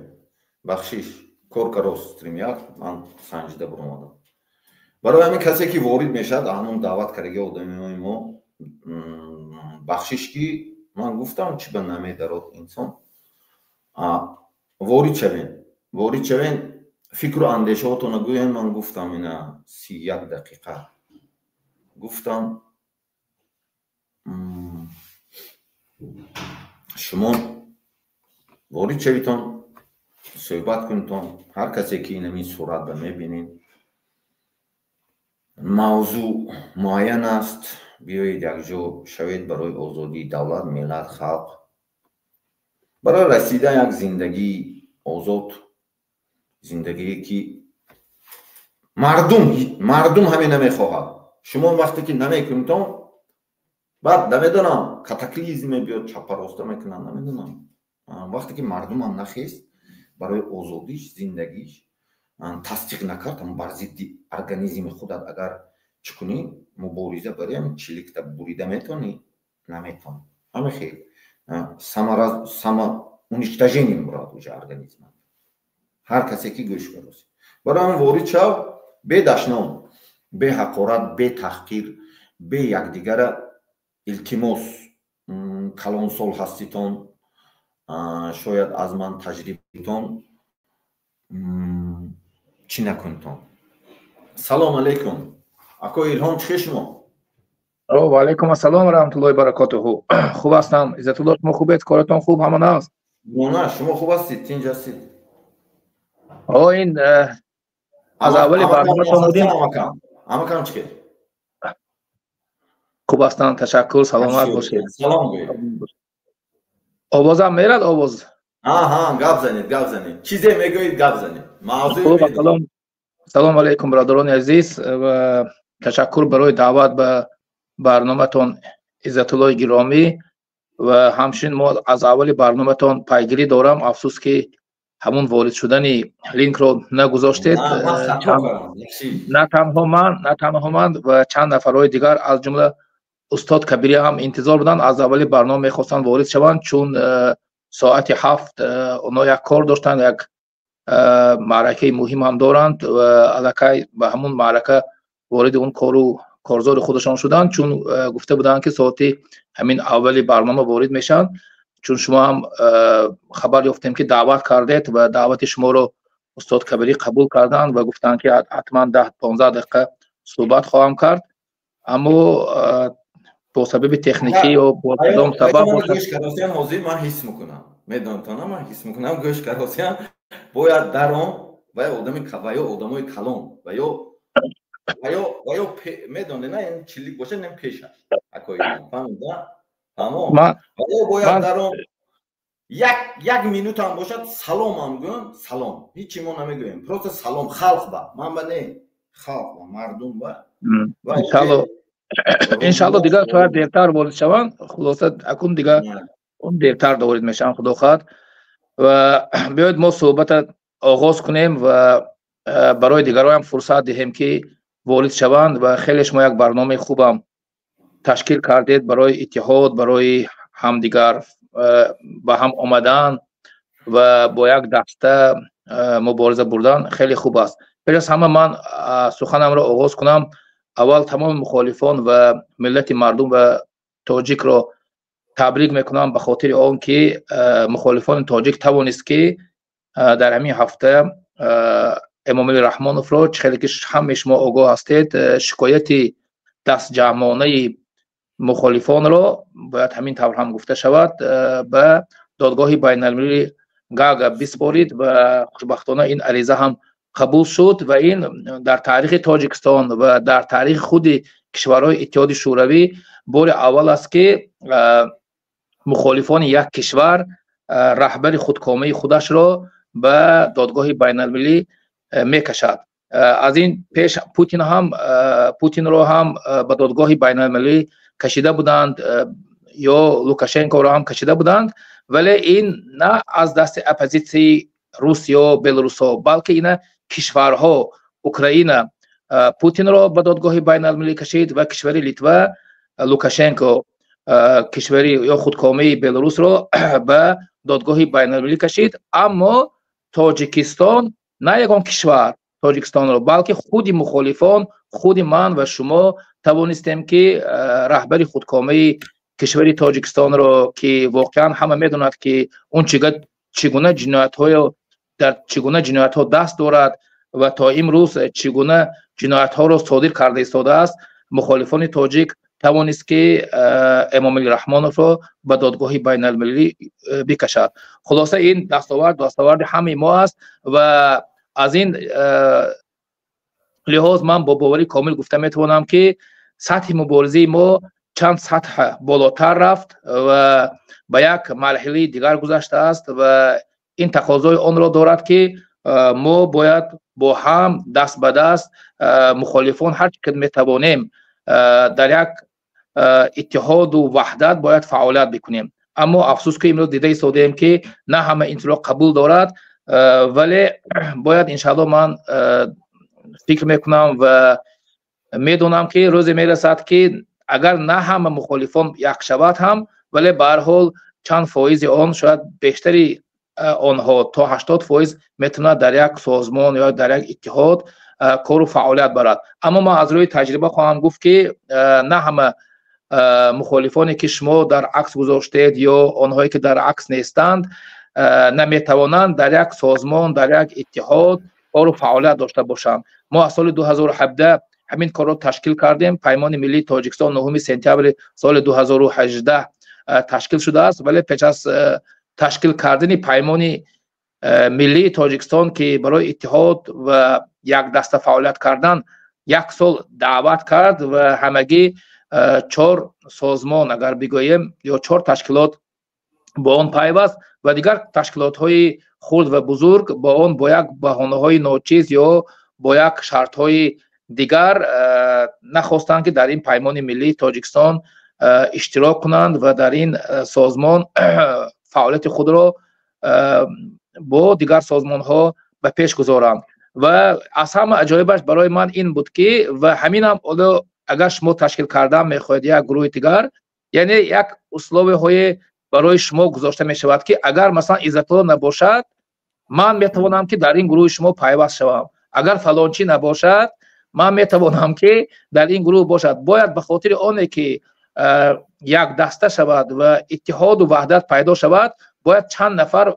Speaker 1: Бахшиш, кор карост StreamYard, ман санҷида буромадам. Барои ҳамин касе ки ворид мешавад, ҳамон даъват кардаги одамиҳои мо, бахшиш ки ман гуфтам чӣ ба намедарод инсон. Ворид шавем, ворид шавем, фикру андешаҳотонро гӯем. Ман гуфтам ина 31 дақиқа гуфтам. Шумо ворид шавитон, суҳбат кунитон. Ҳар касе ки инамин сурат ба мебинед, мавзӯъ муайян аст, биёед якҷо шавед барои озодии давлат, миллат, халқ, барои расидан як зиндагии озод, зиндагие ки мардум ҳамин намехоҳад. Шумо вақте ки намекунитон, баъд намедонам катаклизм мебиёд, чапароста мекунанд, намедонам. Вақте ки мардумам нахест барои озодиш, зиндагиш тасдиқ накард, ҳам бар зидди организми худат агар чӣ кунӣ, мубориза барем, чиликта бурида метавонӣ? Наметавонӣ. Ҳама хел самоуничтожение мурад уже организма. Ҳар касе ки гӯш бароси. Барои ҳамин ворид шав, бе дашном, бе ҳақорат, бе таҳқир, бе якдигара илтимос. Калонсол ҳаститон, шояд аз ман таҷрибатон, чӣ накунтон. Салом алейкум. Ако Илҳом, чӣ хел шумо?
Speaker 2: Ва алейкум ассалом ва раҳматуллоҳи ва баракотуҳу. Хуб ҳастам. Иззатуллоҳ, шумо хубед? Коратон хуб, ҳама наст?
Speaker 1: На, шумо хуб ҳастед, тинҷ ҳастед?
Speaker 2: Ин аз аввали барноматон будем.
Speaker 1: Амакам чӣ хел?
Speaker 2: Хуб ҳастам, ташаккур, саломат бошед.
Speaker 1: Салом гӯед.
Speaker 2: Овозам мерад, овоз?
Speaker 1: Аҳа, гап занед, гап занед. Чизе мегӯед, гап занед. Мавзӯи
Speaker 2: медонед. Салом алейкум, бародарони азиз, ва ташаккур барои даъват ба барноматон, Иззатуллоҳи гиромӣ. Ва ҳамчунин мо аз аввали барноматон пайгирӣ дорам. Афсӯс ки ҳамун ворид шудани линкро нагузоштед. На танҳо ман ва чанд нафарҳои дигар, аз ҷумла устод Кабирӣ ҳам интизор буданд, аз аввали барнома мехостанд ворид шаванд, чун соати 7 онҳо як кор доштанд, як маъракаи муҳим ҳам доранд ва аллакай ба ҳамун маърака вориди он кору корзори худашон шуданд, чун гуфта буданд ки соати ҳамин аввали барнома ворид мешаванд. Чун шумо ҳам хабар ёфтем ки даъват кардед ва даъвати шуморо устод Кабирӣ қабул карданд ва гуфтанд ки ҳатман 10-15 дақиқа суҳбат хоҳам кард, аммо бо сабаби техникӣ ё бо кадом сабаб
Speaker 1: гӯш каросиям, ҳозир ман ҳис мекунам, медонтона ман ҳис мекунам, гӯш каросиям бояд даром ва ё одами ва ё одамои калон ва ё медоне на ин чилик бошад, не пешаш акои фаҳмида, тамом. Ва ё бояд даром як минутам бошад, саломам гӯем, салом, ҳичи мо намегӯем, просто салом халқ ба ман ба не, халқ ба мардум ба.
Speaker 2: Иншалло дигар шояд дертар ворид шаванд. Хулоса акун дигар он дертар ворид мешаванд, худо хоҳад. Ва биёед мо суҳбата оғоз кунем ва барои дигароям фурсат диҳем ки ворид шаванд. Ва хеле шумо як барномаи хубам ташкил кардед барои иттиҳод, барои ҳамдигар ба ҳам омадан ва бо як даста мубориза бурдан хеле хуб аст. Пеш аз ҳама ман суханамро оғоз кунам. Аввал тамоми мухолифон ва миллати мардум ва тоҷикро табрик мекунам ба хотири он ки мухолифони тоҷик тавонист ки дар ҳамин ҳафта Эмомалӣ Раҳмоновро, чӣ хеле ки ҳамаи шумо огоҳ ҳастед, шикояти дастҷамъонаи мухолифонро бояд ҳамин тавр ҳам гуфта шавад, ба додгоҳи байналмилалии Гаага биспорид ва хушбахтона ин ариза ҳам Қабул шуд ва ин дар таърихи Тоҷикистон ва дар таърихи худи кишварҳои Иттиҳоди Шӯравӣ бори аввал аст, ки мухолифони як кишвар раҳбари худкомаи худашро ба додгоҳи байналмилалӣ мекашад. Аз ин пеш Путин ҳам, Путинро ҳам ба додгоҳи байналмилалӣ кашида буданд ё Лукашенкоро ҳам кашида буданд, вале ин на аз дасти оппозитсияи рус ё белорусҳо, балки ина кишварҳо, Украина Путинро ба додгоҳи байналмилалӣ кашид ва кишвари Литва Лукашенко, кишвари ё худкомаи Белорусро ба додгоҳи байналмилалӣ кашид. Аммо Тоҷикистон, на ягон кишвар Тоҷикистонро, балки худи мухолифон, худи ман ва шумо тавонистем, ки раҳбари худкомаи кишвари Тоҷикистонро, ки воқеан ҳама медонад, ки он чӣ гуна ҷиноятҳоё, дар чӣ гуна ҷиноятҳо даст дорад ва то имрӯз чӣ гуна ҷиноятҳоро содир карда истодааст, мухолифони тоҷик тавонист, ки Эмомалӣ Раҳмоновро ба додгоҳи байналмилалӣ бикашад. Хулоса, ин дастовард дастоварди ҳамаи мо аст ва аз ин лиҳоз ман бо боварӣ комил гуфта метавонам, ки сатҳи муборизаи мо чанд сатҳ болотар рафт ва ба як марҳилаи дигар гузаштааст ва ин тақозои онро дорад, ки мо бояд бо ҳам даст ба даст, мухолифон, ҳар чӣ ки метавонем, дар як иттиҳоду ваҳдат бояд фаъолият бикунем. Аммо афсӯс, ки имрӯз дида истодаем, ки на ҳама ин чизро қабул дорад, вале бояд, иншаалло, ман фикр мекунам ва медонам, ки рӯзе мерасад, ки агар на ҳама мухолифон як шавад ҳам, вале ба ҳар ҳол чанд фоизи он, шояд бештари онҳо, то 80% метавонад дар як созмон ё дар як иттиҳод кору фаъолият барад. Аммо ман аз рӯи таҷриба хоҳам гуфт, ки на ҳама мухолифоне, ки шумо дар акс гузоштед ё онҳое, ки дар акс нестанд, наметавонанд дар як созмон, дар як иттиҳод кору фаъолият дошта бошанд. Мо аз соли 2017 ҳамин корро ташкил кардем. Паймони миллии Тоҷикистон 9 сентябри соли 2018 ташкил шудааст, вале пеш аз ташкил кардани Паймони миллии Тоҷикистон, ки барои иттиҳод ва якдаста фаъолият кардан як сол даъват кард ва ҳамагӣ чор созмон, агар бигӯем, ё чор ташкилот бо он пайваст ва дигар ташкилотҳои хурд ва бузург бо он бо як баҳонаҳои ночиз ё бо як шартҳои дигар нахостанд, ки дар ин Паймони миллии Тоҷикистон иштирок кунанд ва дар ин созмон фаъолияти худро бо дигар созмонҳо ба пеш гузоранд. Ва аз ҳама аҷоибаш барои ман ин буд, ки ва ҳаминам ҳоло агар шумо ташкил кардан мехоҳед як гурӯҳи дигар, яъне як условия ҳое барои шумо гузошта мешавад, ки агар, масалан, Иззатулло набошад, ман метавонам, ки дар ин гурӯҳи шумо пайваст шавам, агар фалончӣ набошад, ман метавонам, ки дар ин гурӯҳ бошад. Бояд ба хотири оне ки як даста шавад ва иттиҳоду ваҳдат пайдо шавад, бояд чанд нафар,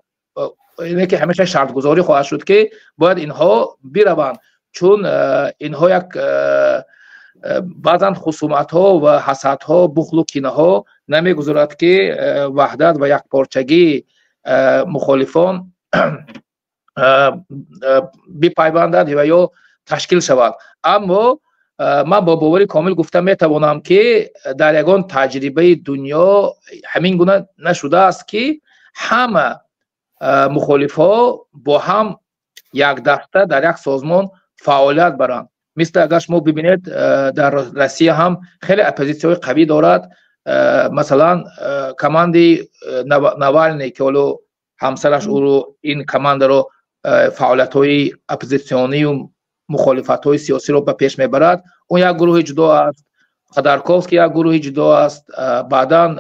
Speaker 2: ки ҳамеша шартгузорӣ хоҳад шуд, ки бояд инҳо бираванд, чун инҳо як баъзан хусуматҳо ва ҳасадҳо, бухлу кинаҳо намегузорад, ки ваҳдат ва якпорчагии мухолифон бипайвандад ва ё ташкил шавад. Аммо ман бо бовари комил гуфта метавонам, ки дар ягон таҷрибаи дунё ҳамин гуна нашудааст, ки ҳама мухолифҳо бо ҳам якдаста дар як созмон фаъолият баранд. Мисли агар шумо бибинед, дар Россия ҳам хеле оппозитсияҳои қавӣ дорад. Масалан, командаи Навалний, ки ҳоло ҳамсараш ӯро, ин командаро, фаъолиятҳои оппозитсионию мухолифатҳои сиёсиро ба пеш мебарад, он як гурӯҳи ҷудо аст. Ходорковский як гурӯҳи ҷудо аст, баъдан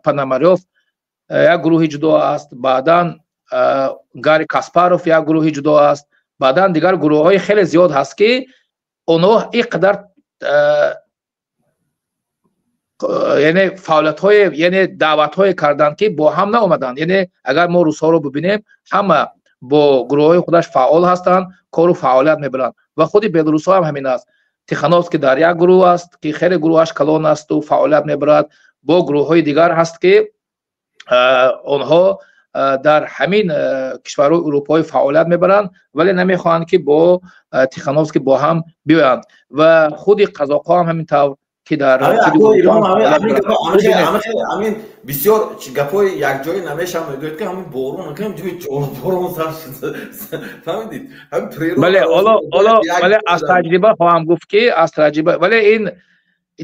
Speaker 2: Пономарёв як гурӯҳи ҷудо аст, баъдан Гарри Каспаров як гурӯҳи ҷудо аст, баъдан дигар гурӯҳҳои хеле зиёд ҳаст, ки онҳо ин қадар, яъне фаъолиятҳое, яъне даъватҳое карданд, ки бо ҳам наомаданд. Яъне агар мо русҳоро бибинем, ҳама бо гурӯҳҳои худаш фаъол ҳастанд, кору фаъолият мебаранд ва худи белорусҳо ҳам ҳамин аст. Тихановский дар як гурӯҳ аст, ки хеле гурӯҳаш калон асту фаъолият мебарад, бо гурӯҳҳои дигар ҳаст, ки онҳо Дар ҳамин кишварҳои урупоӣ фаъолият мебаранд, вале намехоҳанд, ки бо Тихановский бо ҳам биёянд, ва худи қазоқҳо ҳам ҳамин тавр, ки дар
Speaker 1: Ҳамин бисёр гапҳои якҷоӣ намешавад. Мегӯяд, ки ҳамин борон борон сар фаҳмидид.
Speaker 2: Бале, ҳоло вале аз таҷриба хоҳам гуфт, ки аз таҷриба, вале ин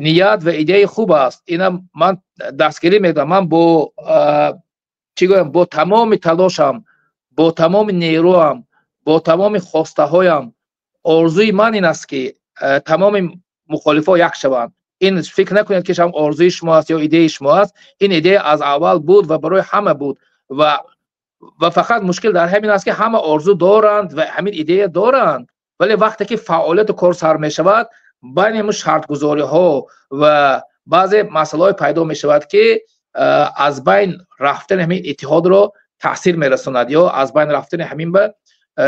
Speaker 2: ният ва идеяи хуб аст, ина ман дастгирӣ мекунам. Ман бо чӣ гӯям, бо тамоми талошам, бо тамоми нерӯам, бо тамоми хостаҳоям, орзуи ман ин аст, ки тамоми мухолифо як шаванд. Ин фикр накунед, ки шам орзуи шумо аст ё идеяи шумо аст. Ин идея аз аввал буд ва барои ҳама буд, ва фақат мушкил дар ҳамин аст, ки ҳама орзу доранд ва ҳамин идея доранд, вале вақте ки фаъолияту кор сар мешавад, байни ҳамин шартгузориҳо ва баъзе масъалаҳое пайдо мешавад, ки аз байн рафтани ҳамин иттиҳодро таъсир мерасонад ё аз байн рафтани ҳамин ба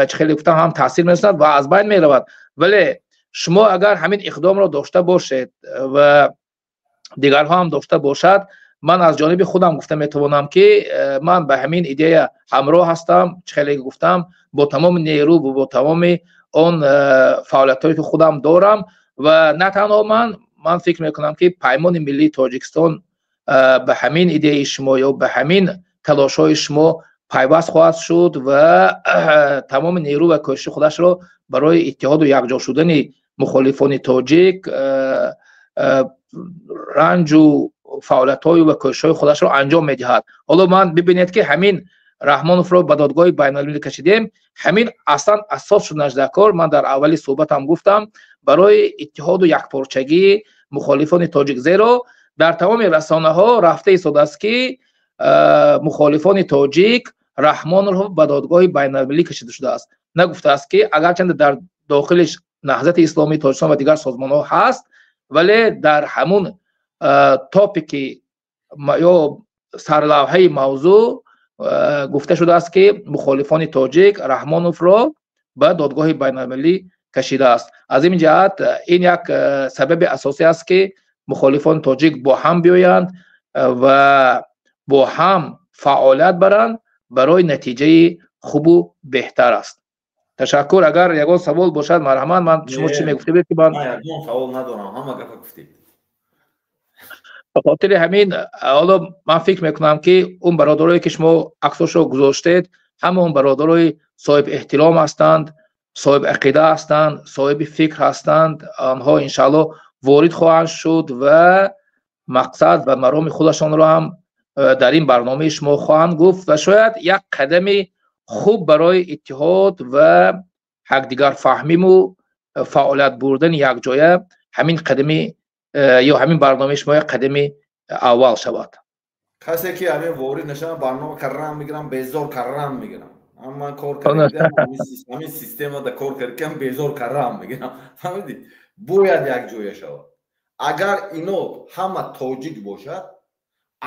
Speaker 2: чӣ хеле гуфтам ҳам таъсир мерасонад ва аз байн меравад. Вале шумо агар ҳамин иқдомро дошта бошед ва дигарҳо ҳам дошта бошад, ман аз ҷониби худам гуфта метавонам, ки ман ба ҳамин идея ҳамроҳ ҳастам. Чӣ хеле гуфтам, бо тамоми нерӯ ва бо тамоми он фаъолиятҳое, ки худам дорам, ва на танҳо ман фикр мекунам, ки Паймони миллии Тоҷикистон ба ҳамин идеяи шумо ё ба ҳамин талошҳои шумо пайваст хоҳад шуд ва тамоми нерӯ ва кӯшиши худашро барои иттиҳоду якҷо шудани мухолифони тоҷик ранҷу фаъолиятҳою ва кӯшишҳои худашро анҷом медиҳад. Ҳоло ман бибинед, ки ҳамин Раҳмоновро ба додгоҳи байналмилалӣ кашидем, ҳамин аслан асос шуданаш дар кор. Ман дар аввали суҳбатам гуфтам, барои иттиҳоду якпорчагии мухолифони тоҷик, зеро дар тамоми расонаҳо рафта истодааст, ки мухолифони тоҷик Раҳмонов ба додгоҳи байналмилалӣ кашида шудааст. Нагуфтааст, ки агарчанде дар дохилиш Наҳзати исломии Тоҷикистон ва дигар созмонҳо ҳаст, вале дар ҳамун топики ё сарлавҳаи мавзӯъ гуфта шудааст, ки мухолифони тоҷик Раҳмоновро ба додгоҳи байналмилалӣ кашидааст. Аз ин ҷиҳат ин як сабаби асосӣ аст, ки мухолифони тоҷик бо ҳам биёянд ва бо ҳам фаъолият баранд, барои натиҷаи хубу беҳтар аст. Ташаккур. Агар ягон савол бошад, марҳамат. Ман шумо чӣ мегуфтед, ки ман
Speaker 1: Ягон савол надорам, ҳама гапа гуфтед.
Speaker 2: Ба хотири ҳамин ҳоло ман фикр мекунам, ки он бародарое, ки шумо аксошро гузоштед, ҳама он бародарои соҳиби эҳтиром ҳастанд, соҳиби ақида ҳастанд, соҳиби фикр ҳастанд. Онҳо иншаалло ворид хоҳанд шуд ва мақсад ва мароми худашонро ҳам дар ин барномаи шумо хоҳанд гуфт ва шояд як қадами хуб барои иттиҳод ва ҳакдигарфаҳмиму фаъолият бурдани якҷоя ҳамин қадами ё ҳамин барномаи шумо як қадами аввал шавад.
Speaker 1: Касе ки ҳамин ворид нашавад, барнома каррам мегирам, безор каррам мегирам. Ман кор кардам, ҳамин системада кор кардам, безор каррам мегирам, фаҳмидӣ? Бояд якҷоя шавад. Агар ино ҳама тоҷик бошад,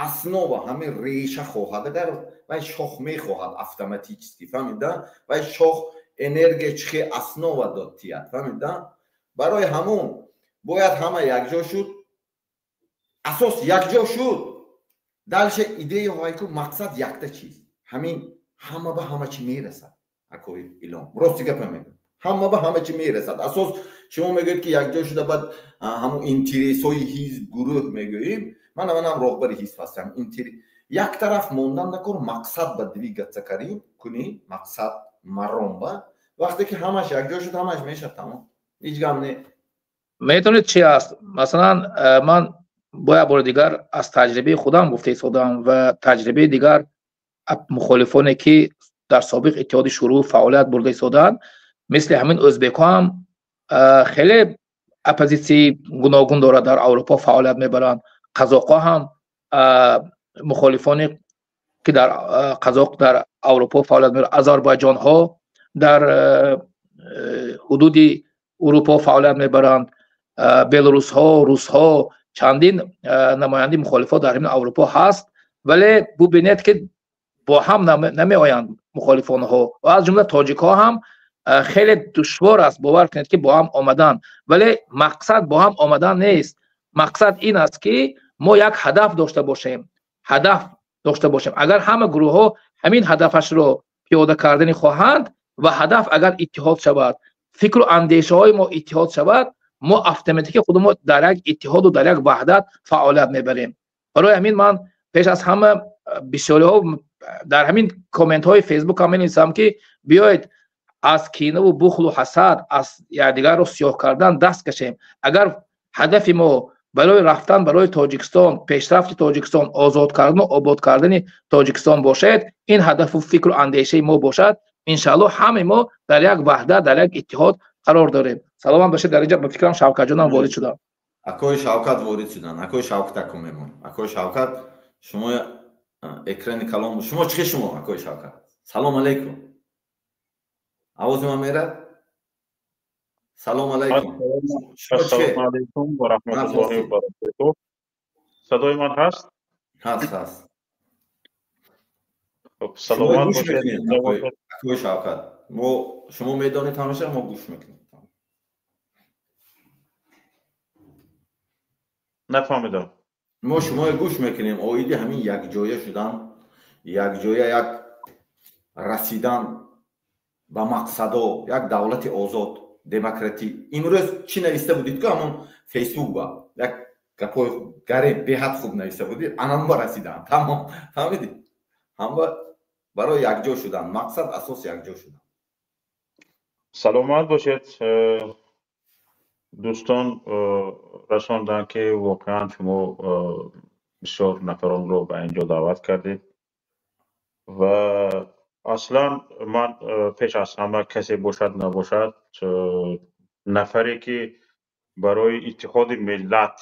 Speaker 1: основа ҳамин реша хоҳад, агар вай шох мехоҳад автоматически, фаҳмида? Вай шох энергия чихе основа дод тият, фаҳмида? Барои ҳамон бояд ҳама якҷо шуд, асос якҷо шуд, дальше идея ҳайку мақсад якта чиз, ҳамин ҳама ба ҳама чӣ мерасад. Акои Илом, рости гапа мегӯям, ҳама ба ҳама чӣ мерасад. Асос шумо мегӯед, ки якҷо шуда, баъд ҳамун интересҳои ҳизб, гурӯҳ мегӯем. Манам роҳбари ҳизб ҳастам. Як тараф мондан накор, мақсад ба двигаться карим кунӣ, мақсад маром ба вақте ки ҳамаш якҷо шуд, ҳамаш мешад, тамом, ҳеҷ гам не.
Speaker 2: Медонед, чи аст? Масалан, ман бо як бори дигар аз таҷрибаи худам гуфта истодам ва таҷрибаи дигар мухолифоне, ки дар собиқ Иттиҳоди Шӯравӣ фаъолият бурда истодаанд, мисли ҳамин ӯзбекҳо ҳам хеле оппозитсияи гуногун дорад, дар Аврупо фаъолият мебаранд. Қазоқҳо ҳам мухолифоне, ки дар қазоқ дар Аврупо фаъолият мебаранд, озарбойҷонҳо дар ҳудуди Урупо фаъолият мебаранд, белорусҳо, русҳо, чандин намояндаи мухолифо дар ҳамин Аврупо ҳаст. Вале бубинед, ки бо ҳам намеоянд мухолифонҳо ва аз ҷумла тоҷикҳо ҳам хеле душвор аст, бовар кунед, ки бо ҳам омадан. Вале мақсад бо ҳам омадан нест, мақсад ин аст, ки мо як ҳадаф дошта бошем, ҳадаф. дошта бошем. Агар ҳама гурӯҳҳо ҳамин ҳадафашро пиёда кардани хоҳанд ва ҳадаф агар иттиҳод шавад, фикру андешаҳои мо иттиҳод шавад, мо автоматики худ мо дар як иттиҳоду дар як ваҳдат фаъолият мебарем. Барои ҳамин ман пеш аз ҳама бисёриҳо дар ҳамин комментҳои Фейсбук ҳам менависам, ки биёед аз кинаву бухлу ҳасад, аз якдигарро сиёҳ кардан даст кашем. Агар ҳадафи мо барои рафтан барои Тоҷикистон, пешрафти Тоҷикистон, озод кардану обод кардани Тоҷикистон бошад, ин ҳадафу фикру андешаи мо бошад, иншааллоҳ ҳамаи мо дар як ваҳдат, дар як иттиҳод қарор дорем. Саломат бошед. Дар инҷа ба фикрам Шавкатҷонам ворид шудам.
Speaker 1: Акои Шавкат ворид шуданд. Акои Шавкат, ако мемон. Акои Шавкат, шумо экрани калон, шумо чӣ, шумо акои Шавкат, салом алейкум. Овози ман мерад? Салом алейкум.
Speaker 3: Ассалому алейкум ва раҳматуллоҳи ва баракотуҳ. Садои ман ҳаст?
Speaker 1: Ҳаст, ҳаст.
Speaker 3: Хуб, саломат бошед.
Speaker 1: Акои Шавкат, мо шумо медонед, ҳамеша мо гӯш мекунем.
Speaker 3: Нафаҳмидам.
Speaker 1: Мо шуморо гӯш мекунем оиди ҳамин якҷоя шудан, якҷоя як расидан ба мақсадо, як давлати озод, демократӣ. Имрӯз чӣ нависта будид ку ҳамон Фейсбук ба як гапҳои гаре беҳад хуб нависта будид, анам ба расидан тамом, фаҳмидӣ? Ҳама барои якҷо шудан, мақсад асос якҷо шудан.
Speaker 3: Саломат бошед. Дӯстон расонданд, ки воқеан шумо бисёр нафаронро ба ин ҷо даъват кардед ва аслан ман пеш аз ҳама, касе бошад набошад, нафаре ки барои иттиҳоди миллат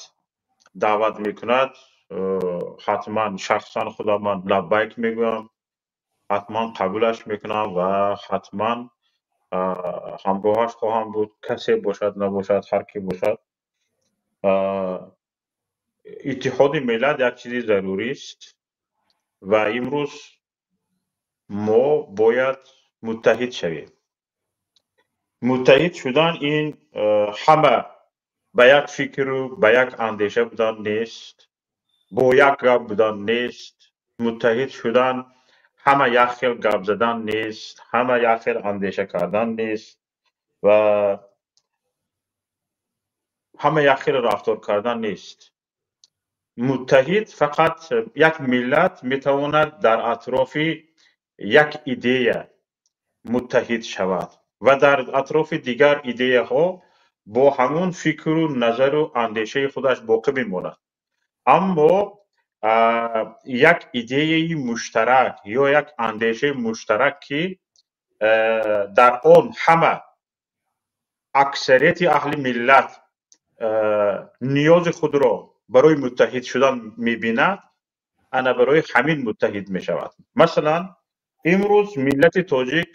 Speaker 3: даъват мекунад, ҳатман шахсан худам ман лаббайк мегӯям, ҳатман қабулаш мекунам ва ҳатман ҳамроҳаш хоҳам буд. Касе бошад набошад, ҳар ки бошад, иттиҳоди миллат як чизи зарурист ва имрӯз мо бояд муттаҳид шавем. Муттаҳид шудан ин ҳама ба як фикру ба як андеша будан нест, бо як гап будан нест. Муттаҳид шудан ҳама як хел гап задан нест, ҳама як хел андеша кардан нест ва ҳама як хел рафтор кардан нест. Муттаҳид фақат як миллат метавонад дар атрофи як идея муттаҳид шавад ва дар атрофи дигар идеяҳо бо ҳамон фикру назару андешаи худаш боқӣ мемонад. Аммо як идеяи муштарак ё як андешаи муштарак, ки дар он ҳама аксарияти аҳли миллат ниёзи худро барои муттаҳид шудан мебинад, ана барои ҳамин муттаҳид мешавад. Масалан, имрӯз миллати тоҷик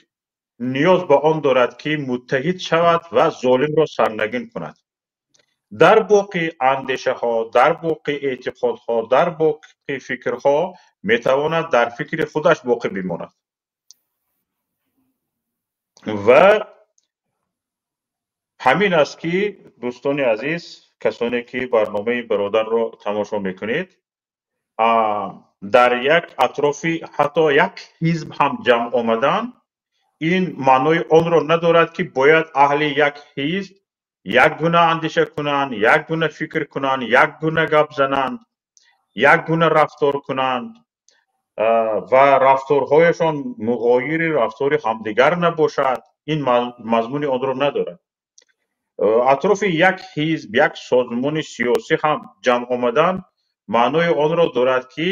Speaker 3: ниёз ба он дорад, ки муттаҳид шавад ва золимро сарнагин кунад. Дар боқи андешаҳо, дар боқи эътиқодҳо, дар боқи фикрҳо метавонад дар фикри худаш боқӣ бимонад. Ва ҳамин аст, ки дӯстони азиз, касоне ки барномаи бародарро тамошо мекунед, дар як атрофи ҳатто як ҳизб ҳам ҷамъ омадан ин маънои онро надорад, ки бояд аҳли як ҳизб як гуна андеша кунанд, як гуна фикр кунанд, як гуна гап зананд, як гуна рафтор кунанд ва рафторҳояшон муғоири рафтори ҳамдигар набошад. Ин мазмуни онро надорад. Атрофи як ҳизб, як созмони сиёсӣ ҳам ҷамъ омадан маънои онро дорад, ки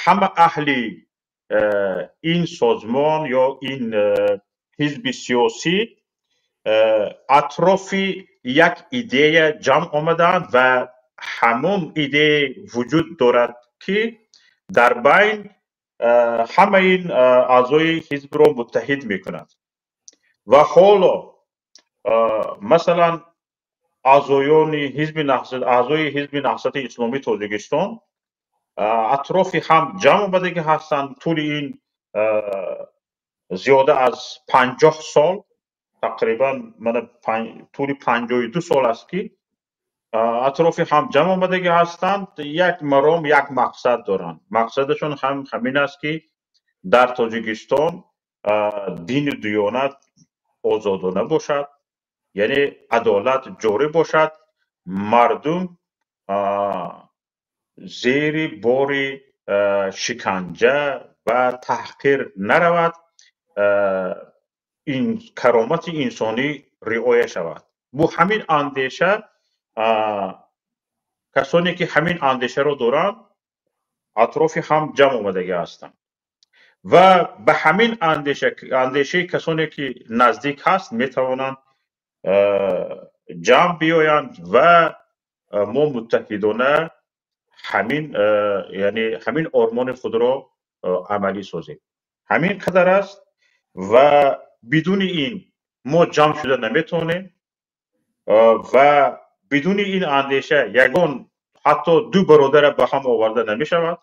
Speaker 3: ҳама аҳли ин созмон ё ин ҳизби сиёсӣ атрофи як идея ҷамъ омадаанд ва ҳамон идея вуҷуд дорад, ки дар байн ҳамаи ин аъзои ҳизбро муттаҳид мекунад. Ва ҳоло масалан аъзоёни ҳизби, аъзои ҳизби Наҳзати Исломии Тоҷикистон атрофи ҳам ҷамъ омадагӣ ҳастанд. Тӯли ин зиёда аз 50 сол, тақрибан мана тӯли 52 сол аст, ки Атрофи ҳам ҷамъ омадагӣ ҳастанд, як маром, як мақсад доранд. Мақсадашон ҳам ҳамин аст, ки дар Тоҷикистон дину диёнат озодона бошад, яъне адолат ҷорӣ бошад, мардум зери бори шиканҷа ва таҳқир наравад, ин каромати инсонӣ риоя шавад. Бо ҳамин андеша, касоне ки ҳамин андешаро доранд, атрофи ҳам ҷамъ омадагӣ ҳастанд ва ба ҳамин андешаи касоне ки наздик ҳаст, метавонанд ҷамъ биёянд ва мо муттаҳидона ҳамин, яъне ҳамин ормони худро амалӣ созем. Ҳамин қадар аст ва бидуни ин мо ҷамъ шуда наметавонем ва бидуни ин андеша ягон ҳатто ду бародара ба ҳам оварда намешавад.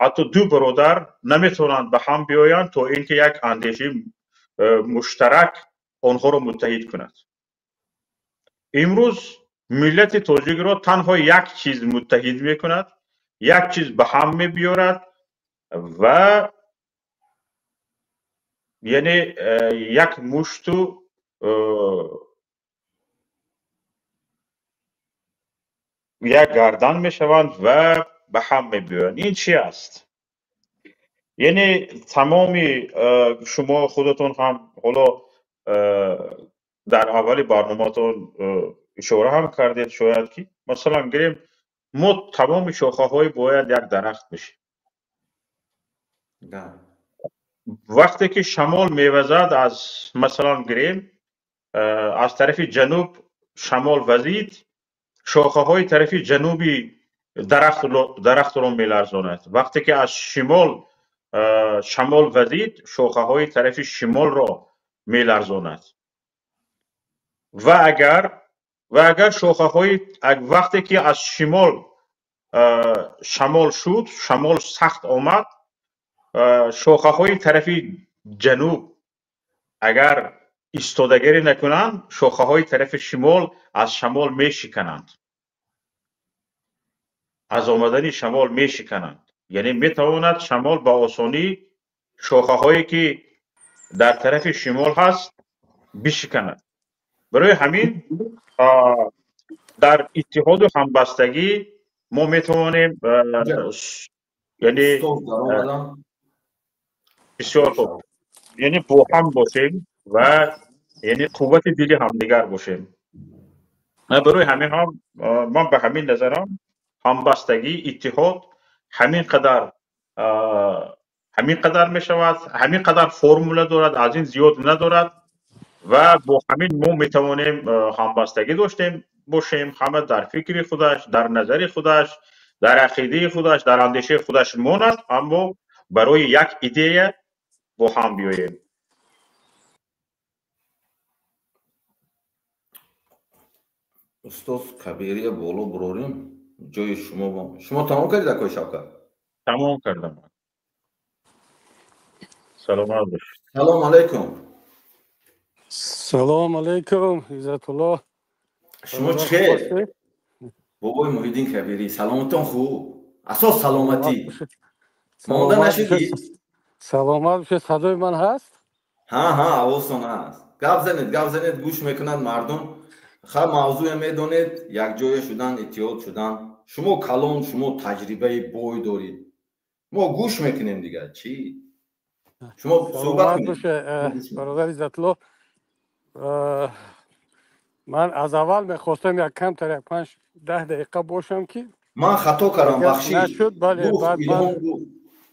Speaker 3: Ҳатто ду бародар наметавонанд ба ҳам биёянд, то ин ки як андешаи муштарак онҳоро муттаҳид кунад. Имрӯз миллати тоҷикро танҳо як чиз муттаҳид мекунад, як чиз ба ҳам мебиёрад ва яъне як мушту як гардан мешаванд ва ба ҳам мебиёянд. Ин чи аст? Яъне тамоми шумо худатон ҳам ҳоло дар аввали барномаатон ишора ҳам кардед, шояд ки масалан гирем, мо тамоми шохаҳои бояд як дарахт бишем. Вақте ки шамол мевазад, аз масалан гирем, аз тарафи ҷануб шамол вазид, шохаҳои тарафи ҷануби дарахтро меларзонад. Вақте ки аз шимол шамол вазид, шохаҳои тарафи шимолро меларзонад. Ва агар шохаҳои вақте ки аз шимол шамол шуд, шамол сахт омад, шохаҳои тарафи ҷануб агар истодагирӣ накунанд, шохаҳои тарафи шимол аз шамол мешикананд, аз омадани шамол мешикананд. Яъне метавонад шамол ба осонӣ шохаҳое ки дар тарафи шимол ҳаст бишиканад. Барои ҳамин дар иттиҳоду ҳамбастагӣ мо метавонем, яъне бисёр хуб, яъне бо ҳам бошем ва яъне қуввати дили ҳамдигар бошем. Барои ҳамин ҳам ман ба ҳамин назарам, ҳамбастагӣ, иттиҳод ҳамин қадар мешавад, ҳамин қадар формула дорад, аз ин зиёд надорад ва бо ҳамин мо метавонем ҳамбастагӣ доштем бошем, ҳама дар фикри худаш, дар назари худаш, дар ақидаи худаш, дар андешаи худаш монад, аммо барои як идея бо ҳам биёем.
Speaker 1: Устод Кабирия боло бурорем, ҷои шумо. Шумо тамом кардед, акои Шавкат?
Speaker 3: Тамом кардам. Саломат бошед.
Speaker 1: Салом алайкум.
Speaker 4: Салом алайкум, Иззатулло.
Speaker 1: Шумо чӣ хел? Бобои Муҳиддин Кабирӣ, саломатон хуб? Асос саломатӣ. Монда нашидӣ?
Speaker 4: Саломат бошед. Садои ман ҳаст?
Speaker 1: Ҳа, ҳа, овозтон ҳаст. Гап занед, гап занед, гӯш мекунанд мардум. Ха, мавзӯе медонед, якҷоя шудан, иттиҳод шудан. Шумо калон, шумо таҷрибаи бой доред. Мо гӯш мекунем дигар, чӣ? Шумо суҳбат кунед.
Speaker 4: Бародар Иззатулло, ман аз аввал мехостам як камтар, як 5-10 дақиқа бошам ки
Speaker 1: ман хато кардам, бахшид.
Speaker 4: Нашуд, бале,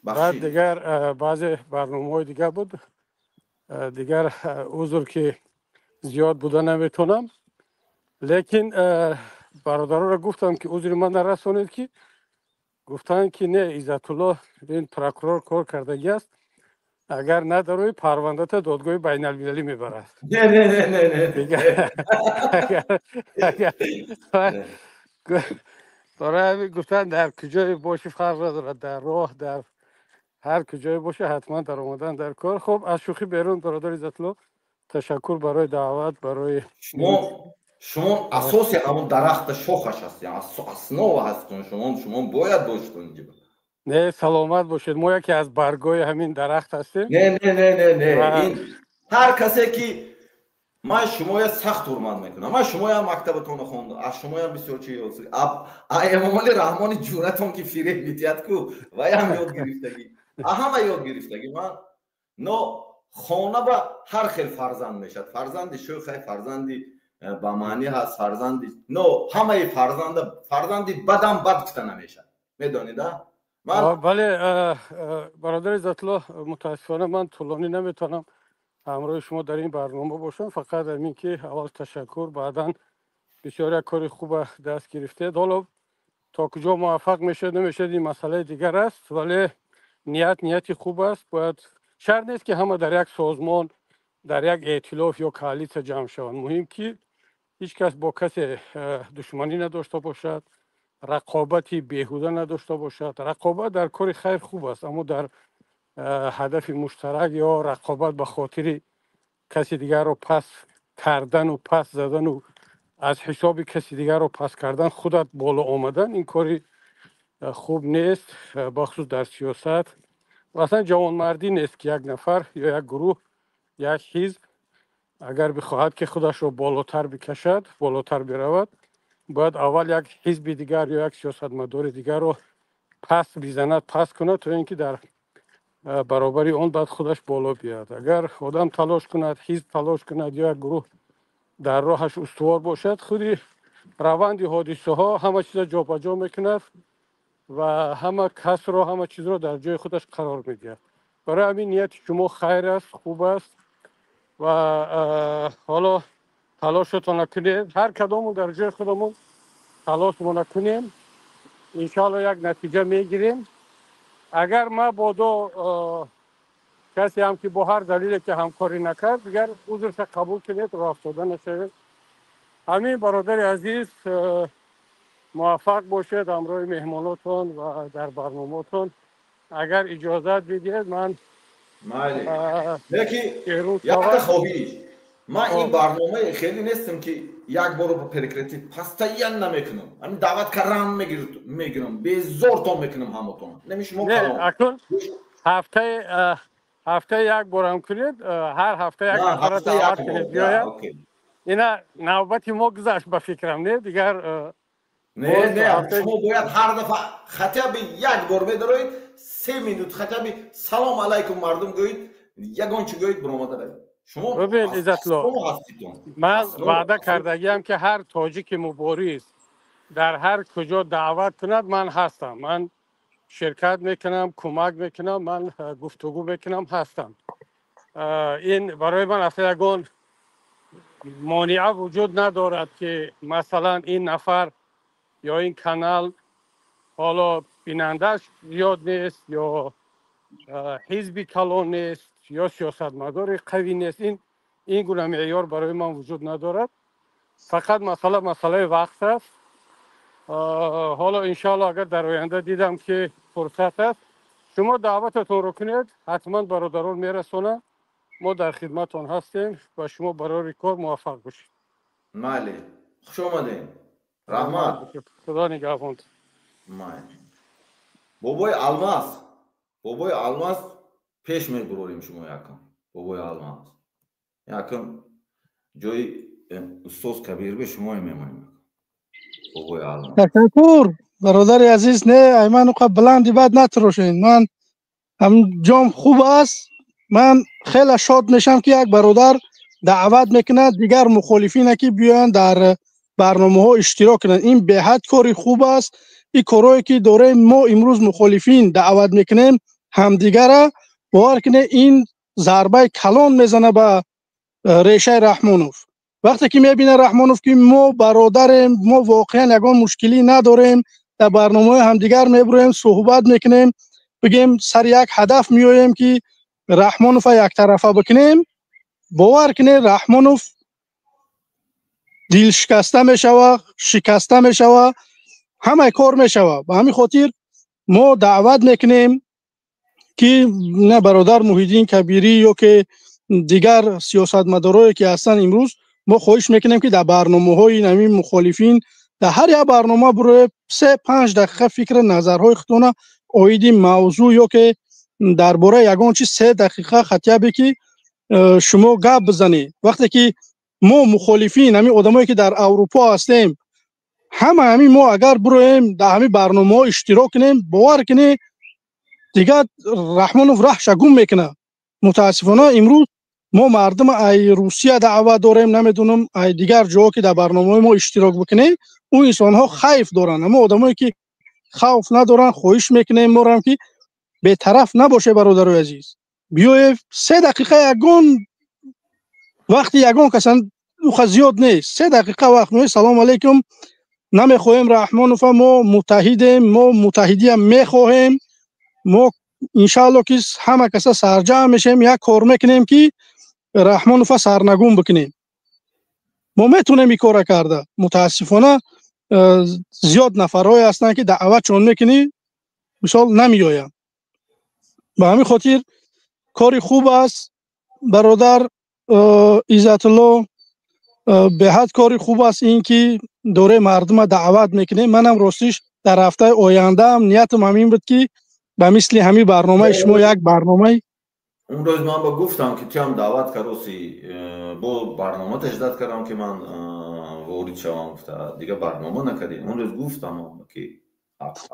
Speaker 4: баъд дигар баъзе барномаҳои дигар буд. Дигар узр ки зиёд буда наметонам. Лекин бародаронро гуфтам ки узри ман нарасонед, ки гуфтанд ки не, Иззатулло ин прокурор кор кардагӣ аст, агар надарои парвандата додгоҳи байналмилалӣ мебарад.
Speaker 1: Не, не, не, не, не.
Speaker 4: Барои ҳамин гуфтанд дар куҷое бошӣ фарқ надорад, дар роҳ, дар ҳар куҷое бошӣ ҳатман даромадан дар кор. Хуб, аз шӯхӣ берун, бародар Иззатулло, ташаккур барои даъват, барои
Speaker 1: шумо. Шумо асоси ҳамон дарахта шохаш ҳастед, основа ҳастон шумо, шумо бояд бошед инҷо.
Speaker 4: Не, саломат бошед, мо яке аз баргҳои ҳамин дарахт ҳастем.
Speaker 1: Не, не, не, не, не, ин ҳар касе ки ман шумоя сахт ҳурмат мекунам, ман шумоям мактабатонро хондам, аз шумоям бисёр чи ёд, Эмомали Раҳмони ҷуръатон ки фиреб медиҳад ку, ваям ёд гирифтагӣ, ҳама ёд гирифтагӣ ман. Но хона ба ҳар хел фарзанд мешавад, фарзанди шӯхай, фарзанди ба маънӣ ҳаст, фарзанди, но ҳамаи фарзанда фарзанди бадам бад гуфта намешавад, медонед, а?
Speaker 4: Бале, бародари Иззатулло, мутаассифона ман тӯлонӣ наметавонам ҳамроҳи шумо дар ин барнома бошам. Фақат ҳамин ки аввал ташаккур, баъдан бисёр як кори хуба даст гирифтед. Ҳоло то куҷо муваффақ мешавед, намешавед, ин масъалаи дигар аст, вале ният нияти хуб аст. Бояд шарт нест, ки ҳама дар як созмон, дар як эътилоф ё коалитсия ҷамъ шаванд. Муҳим ки ҳеҷ кас бо касе душманӣ надошта бошад, рақобати беҳуда надошта бошад. Рақобат дар кори хайр хуб аст, аммо дар ҳадафи муштарак ё рақобат ба хотири каси дигарро пас кардану пас задану аз ҳисоби каси дигарро пас кардан худат боло омадан, ин кори хуб нест, бахусус дар сиёсат. Ва аслан ҷавонмардӣ нест, ки як нафар ё як гурӯҳ, як ҳизб агар бихоҳад, ки худашро болотар бикашад, болотар биравад, бояд аввал як ҳизби дигар ё як сиёсатмадори дигарро пас бизанад, пас кунад, то ин ки дар баробари он баъд худаш боло биёяд. Агар одам талош кунад, ҳизб талош кунад ё як гурӯҳ дар роҳаш устувор бошад, худи раванди ҳодисаҳо ҳама чизро ҷобаҷо мекунад ва ҳама касро, ҳама чизро дар ҷои худаш қарор медиҳад. Барои ҳамин нияти шумо хайр аст, хуб аст ва ҳоло талошатонро кунед, ҳар кадомон дар ҷои худамон талошмонро кунем, иншоалло як натиҷа мегирем. Агар мабодо касе ҳам ки бо ҳар далеле ки ҳамкорӣ накард, дигар узрша қабул кунед, роҳ афтода нашавед. Ҳамин, бародари азиз, муваффақ бошед ҳамроҳи меҳмонотон ва дар барномаотон. Агар иҷозат бидиҳед, ман
Speaker 1: Майли, леки якта хоҳиш: ман ин барномаи хеле нестам, ки як боро прекратить постоянно намекунам. Ҳамин даъват карам мегирам, безортон мекунам ҳамотон. Неми шумо.
Speaker 4: Акнун ҳафтаи як борам кунед, ҳар ҳафта як нафара даъват кунед, биёяд. Ина навбати мо гузашт, ба фикрам, не дигар.
Speaker 1: Не, не, шумо бояд ҳар дафъа хотя бы як бор медароед, 3 минут хотя бы «Салом алайкум, мардум» гӯед, ягон чи гӯед, биромада равед. Шумо
Speaker 4: Бибин, Иззатло, ман ваъда кардагиам, ки ҳар тоҷики мубориз дар ҳар куҷо даъват кунад, ман ҳастам, ман ширкат мекунам, кӯмак мекунам, ман гуфтугӯ мекунам, ҳастам. Ин барои ман асло ягон монеа вуҷуд надорад, ки масалан ин нафар ё ин канал ҳоло бинандааш зиёд нест ё ҳизби калон нест ё сиёсатмадори қавӣ нест. Ин гуна меъёр барои ман вуҷуд надорад. Фақат масъала масъалаи вақт аст. Ҳоло иншоалло агар дар оянда дидам, ки фурсат аст, шумо даъвататонро кунед, ҳатман бародарон мерасонанд, мо дар хидматон ҳастем ва шумо барори кор муваффақ бошед.
Speaker 1: Майли, хуш омадем, раҳмат.
Speaker 4: Худо нигаҳбонт.
Speaker 1: Майли, бобои Алмаз, бобои Алмаз, пеш мебурорем шумо якам, бобои Алмаз, якам ҷои устоз Кабирбе шумое мемонем, бобои Алмаз.
Speaker 5: Ташаккур, бародари азиз. Не, ай ман уқа баланди бад натрошен, ман ҳам ҷом хуб аст. Ман хеле шод мешам, ки як бародар даъват мекунад дигар мухолифина, ки биёянд, дар барномаҳо иштирок кунанд. Ин беҳад кори хуб аст. Ин корое ки дорем мо имрӯз, мухолифин даъват мекунем ҳамдигара, бовар кунед, ин зарбаи калон мезана ба решаи Раҳмонов. Вақте ки мебинад Раҳмонов, ки мо бародарем, мо воқеан ягон мушкилӣ надорем, дар барномаҳои ҳамдигар мебуроем, суҳбат мекунем, бигем, сари як ҳадаф меоем, ки Раҳмонова яктарафа бикунем, бовар кунед, Раҳмонов дилшикаста мешава, шикаста мешава, ҳамаи кор мешава. Ба ҳамин хотир мо даъват мекунем, ки на бародар Муҳиддин Кабирӣ ё ки дигар сиёсатмадорое ки ҳастанд имрӯз. Мо хоҳиш мекунем, ки дар барномаҳои ҳамин мухолифин дар ҳар як барнома бироед, 3-5 дақиқа фикри назарҳои худтона оиди мавзӯъ ё ки дар бораи ягон чиз 3 дақиқа хатябе ки шумо гап бизанед. Вақте ки мо мухолифин, ҳамин одамое ки дар Аврупо ҳастем, ҳама ҳамин мо агар бироем дар ҳамин барномаҳо иштирок кунем, бовар кунед, дигар Раҳмонов раҳша гум мекунад. Мутаассифона имрӯз мо мардум ай Русия даъват дорем, намедонам ай дигар ҷоҳо ки дар барномаҳои мо иштирок бикунем, ӯ инсонҳо хайф доранд. Аммо одамое ки хавф надоранд, хоҳиш мекунем морам ки бетараф набоше, бародарои азиз. Биёед 3 дақиқа, ягон вақти ягон касан уха зиёд нест, 3 дақиқа вақт меоед, салом алейкум, намехоҳем Раҳмонова, мо муттаҳидем, мо муттаҳидиям мехоҳем, мо иншаалло ки ҳама каса сарҷамъ мешавем, як кор мекунем ки Раҳмонова сарнагун бикунем. Мо метавонем ин корро карда. Мутаассифона зиёд нафарҳое ҳастанд ки даъватшон мекунӣ, мисол намеоянд. Ба ҳамин хотир кори хуб аст, бародар Иззатулло, беҳад кори хуб аст ин ки дораи мардума даъват мекунем. Манам ростиш дар ҳафтаи ояндаам ниятам ҳамин буд ки ба мисли ҳамин барномаи шумо як барномаи
Speaker 1: он рӯз ман ба гуфтам ки ту ҳам даъват кароси, бо барнома ташдад кардам ки ман ворид шавам, гуфта дига барнома накардӣ. Он рӯз гуфтам ки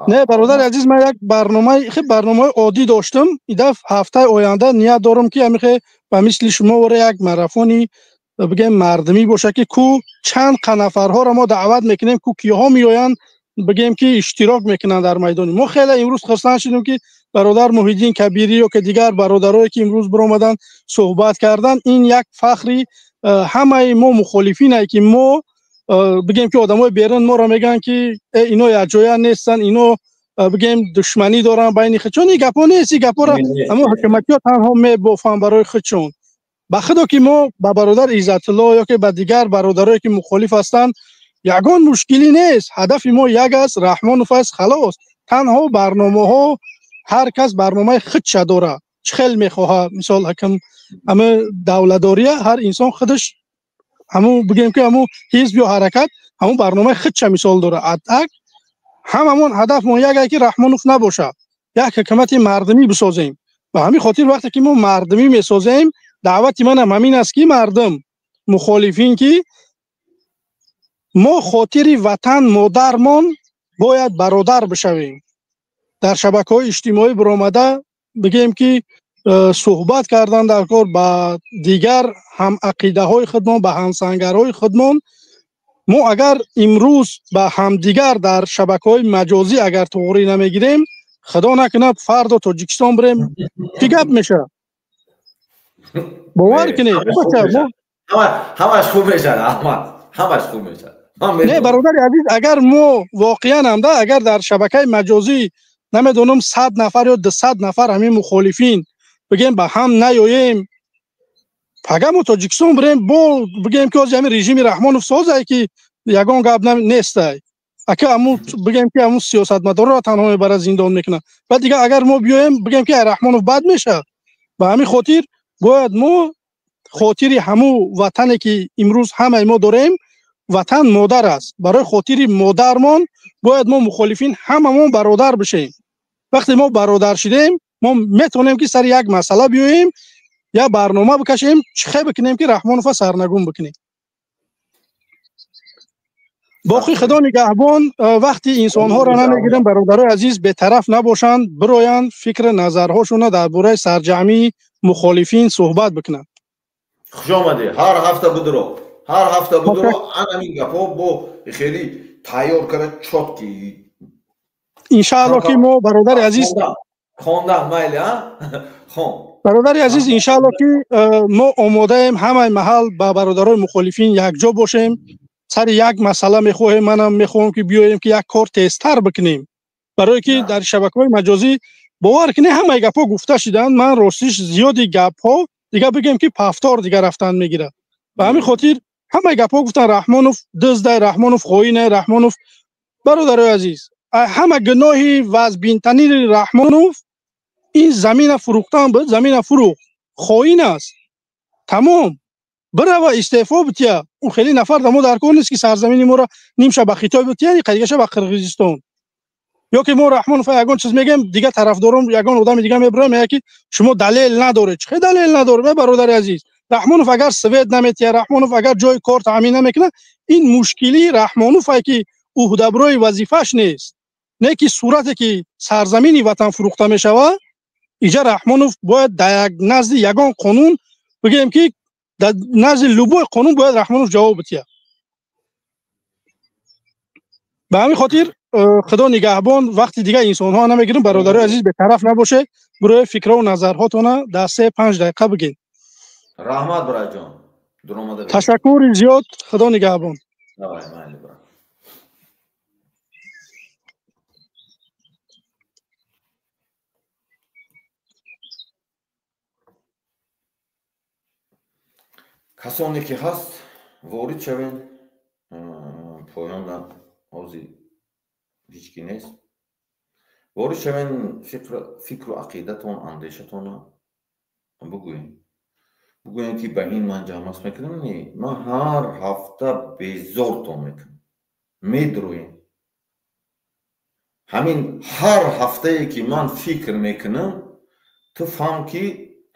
Speaker 5: не, бародари азиз, ман як барномаи хе барномаи оддӣ доштам. И даф ҳафтаи оянда ният дорам ки ҳамихе ба мисли шумо вора як марафони бигем мардумӣ боша ки ку чанд нафарҳоро мо даъват мекунем, ку киҳо меоянд, бигем ки иштирок мекунанд дар майдони мо. Хеле имрӯз хурсанд шудем ки бародар Муҳиддин Кабирӣ ё ки дигар бародарое ки имрӯз биромаданд суҳбат карданд. Ин як фахри ҳамаи мо мухолифине ки мо бигем ки одамои берун моро мегӯянд ки ино якҷоя нестанд, ино бигем душманӣ доранд байни худшон. Ин гапҳо нест, ин гапҳоро ҳамон ҳукуматиҳо танҳо мебофанд барои худшон. Ба худо ки мо ба бародар Иззатулло ё ки ба дигар бародарое ки мухолиф ҳастанд ягон мушкилӣ нест. Ҳадафи мо як аст, Раҳмонов аст, халос. Танҳо барномаҳо, ҳар кас барномаи худша дорад, чӣ хел мехоҳад. Мисол ҳакм ҳама давлатдория, ҳар инсон худаш ҳамун бигем ки ҳамун ҳизб ё ҳаракат ҳамун барномаи худша мисол дорад. Атак ҳамамон ҳадафмон як ки Раҳмонов набошад, як ҳукумати мардумӣ бисозем. Ба ҳамин хотир вақте ки мо мардумӣ месозем, даъвати манам ҳамин аст ки мардум мухолифин ки мо хотири ватан модармон бояд бародар бишавем. Дар шабакаҳои иҷтимоӣ биромада бигем ки суҳбат кардан дар кор ба дигар ҳамақидаҳои худмон, ба ҳамсангарҳои худмон. Мо агар имрӯз ба ҳамдигар дар шабакаҳои маҷозӣ агар туғрӣ намегирем, худо накунад фардо Тоҷикистон бирем, чӣ гап мешавад? Бовар кунед,
Speaker 1: ҳамаш хуб мешавад, Аҳмад, ҳамаш хуб мешавад.
Speaker 5: Не, бародари азиз, агар мо воқеан ҳам да агар дар шабакаи маҷозӣ намедонам 100 нафар ё 200 нафар ҳамин мухолифин бигем ба ҳам наёем, пага мо Тоҷикистон бирем, бо бигем ки ҳозир ҳамин режими Раҳмонов созае ки ягон гап нестай, ака ҳамун бигем ки ҳамун сиёсатмадорро танҳо мебарад зиндон мекунад. Баъд дигар агар мо биёем бигем ки Раҳмонов бад мешавад. Ба ҳамин хотир бояд мо хотири ҳамун ватане ки имрӯз ҳамаи мо дорем, ватан модар аст. Барои хотири модармон бояд мо мухолифин ҳамамон бародар бишем. Вақте мо бародар шидем, мо метавонем ки сари як масъала биёем, як барнома бикашем, чӣ хел бикунем ки Раҳмонова сарнагун бикунем. Боқӣ худо нигаҳбон. Вақти инсонҳоро намегирем, бародарои азиз, бетараф набошанд, бироянд, фикри назарҳошонро дар бораи сарҷамъии мухолифин суҳбат бикунанд.
Speaker 1: Хуш омадӣ. Ҳар ҳафта будро, ҳар ҳафта будро, ан ҳамин гапҳо бо хеле тайёр карда чотки.
Speaker 5: Иншаалло ки мо бародари азиз
Speaker 1: хондан майли, а хон.
Speaker 5: Бародари азиз, иншаалло ки мо омодаем ҳамаи маҳал ба бародарои мухолифин якҷо бошем, сари як масъала мехоҳем. Манам мехоҳам ки биёем ки як кор тезтар бикунем, барое ки дар шабакаҳои маҷозӣ бовар кунед ҳамаи гапҳо гуфта шуданд. Ман ростиш зиёди гапҳо дигар бигем ки пафтор дигар рафтан мегирад. Ба ҳамин хотир ҳамаи гапҳо гуфтан Раҳмонов дуздай, Раҳмонов хоинай, Раҳмонов. Бародарои азиз, ҳама гуноҳи вазбинтанини Раҳмонов ин замина фурӯхтан буд, замина фурӯхт, хоин аст, тамом. Бирава истеъфо бития. Ӯ хеле нафар да мо дар кор нест, ки сарзамини моро нимша ба Хитой бития, қайгаша ба Қирғизистон. Ё ки мо Раҳмонов ягон чиз мегӯем, дигар тарафдорон ягон одами дига мебурам, мегӯяд ки шумо далел надоред. Чӣ далел надорем, э бародари азиз? Раҳмонов агар свет наметия, Раҳмонов агар ҷои кор таъмин намекунад, ин мушкилии Раҳмонов ай ки ӯҳдаброи вазифааш нест. Не ки сурате ки сарзамини ватан фурӯхта мешавад, иҷа Раҳмонов бояд дар назди ягон қонун бигӯем ки дар назди любой қонун бояд Раҳмонов ҷавоб битиҳад. Ба ҳамин хотир худо нигаҳбон, вақти дигар инсонҳо намегирем. Бародарои азиз, бетараф набошед, бирои фикру назарҳотона дар 3-5 дақиқа бигед.
Speaker 1: Раҳмат, бираҷон.
Speaker 5: Ташаккури зиёд, худо нигаҳбон.
Speaker 1: Давай, майли, брат. Касоне ки ҳаст, ворид шавен. Поёнда ҳозир ҳеҷ ки нест. Ворид шавен, фикру ақидатон, андешатона бигӯен. Бигӯен ки ба ин ман ҷамъаст мекунам, не, ман ҳар ҳафта безортон мекунам. Медрӯем. Ҳамин ҳар ҳафтае ки ман фикр мекунам, ту фаҳм ки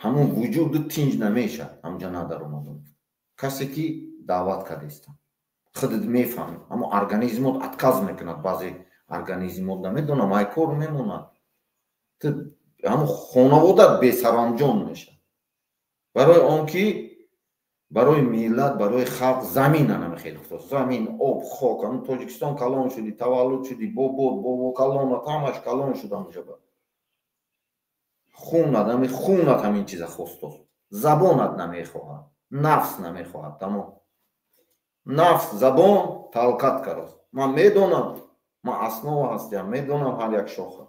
Speaker 1: ҳамон вуҷуду тинҷ намешавад, ҳамҷа надаромадам. Касе ки даъват кардастам, худат мефаҳмӣ, аммо организмот отказ мекунад, баъзе организмот намедонам, ай кор мемонад. Ту ҳамон хонаводат бесаранҷом мешавад. Барои он ки барои миллат, барои халқ замин намехеле худо. Замин, об, хок, ҳамон Тоҷикистон калон шудӣ, таваллуд шудӣ, бобот, бобо калонат, ҳамаш калон шуд ҳамҷа. Хунат, ҳамин хунат ҳамин чиза хостост. Забонат намехоҳад, нафс намехоҳад, тамом. Нафс, забон талқат карост. Ман медонам, ман основа ҳастям, медонам ҳар як шоха.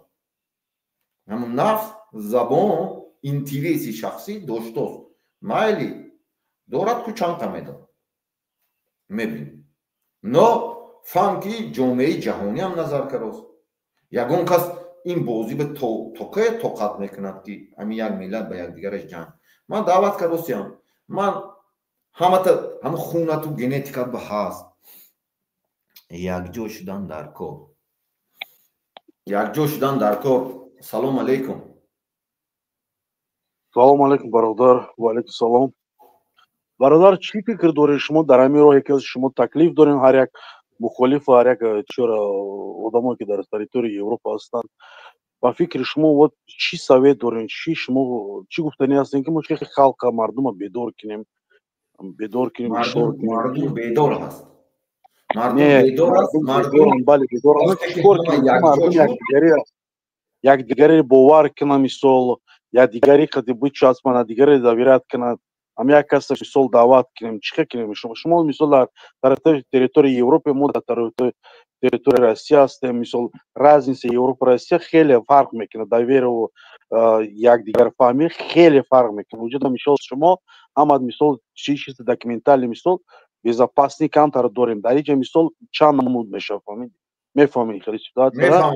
Speaker 1: Ҳамон нафс, забон, интереси шахсӣ доштост. Майли дорад ку чандта медорад. Мебинем. Но фаҳм ки ҷомеаи ҷаҳонӣ ҳам назар карост. Ягон кас ин бозӣ ба то кае тоқат мекунад ки ҳамин як миллат ба якдигараш ҷанг. Ман даъват кардостиам. Ман ҳамата ҳама хунату генетикат ба ҳаст. Якҷо шудан дар кор. Якҷо шудан дар кор. Салом алейкум.
Speaker 6: Салом алейкум, бародар. Ва алейкум салом. Бародар, чӣ фикр доред шумо дар ҳамин роҳе ки шумо таклиф доред ҳар як мухолиф ва ҳар як чора одамое ки дар территорияи Европа ҳастанд, ба фикри шумо вот чӣ совет доред, чӣ шумо чӣ гуфтанӣ ҳастед ки мо чӣ халқа мардума бедор кунем, бедор кунем,
Speaker 1: мардум бедор ҳаст. Мардум бедор аст,
Speaker 6: мардум бале бедор аст. Чикор кунем мардум якдигаре бовар кунад, мисол якдигаре қади бичаспанд, дигаре доверять кунад. Ҳам як каса мисол даъват кунем, чӣ кунем? Шумо мисол дар тарафи территорияи Европа, мо дар тарафи территорияи Россия ҳастем, мисол разница Европа Россия хеле фарқ мекунад, доверу якдигарфаҳмӣ хеле фарқ мекунад. Вуҷуда мисол шумо ҳама мисол чӣ чиз документали мисол безопасный камтар дорем. Дар инҷа мисол чанд намуд мешавад, фаҳмидед? Мефаҳмед хеле ситуация.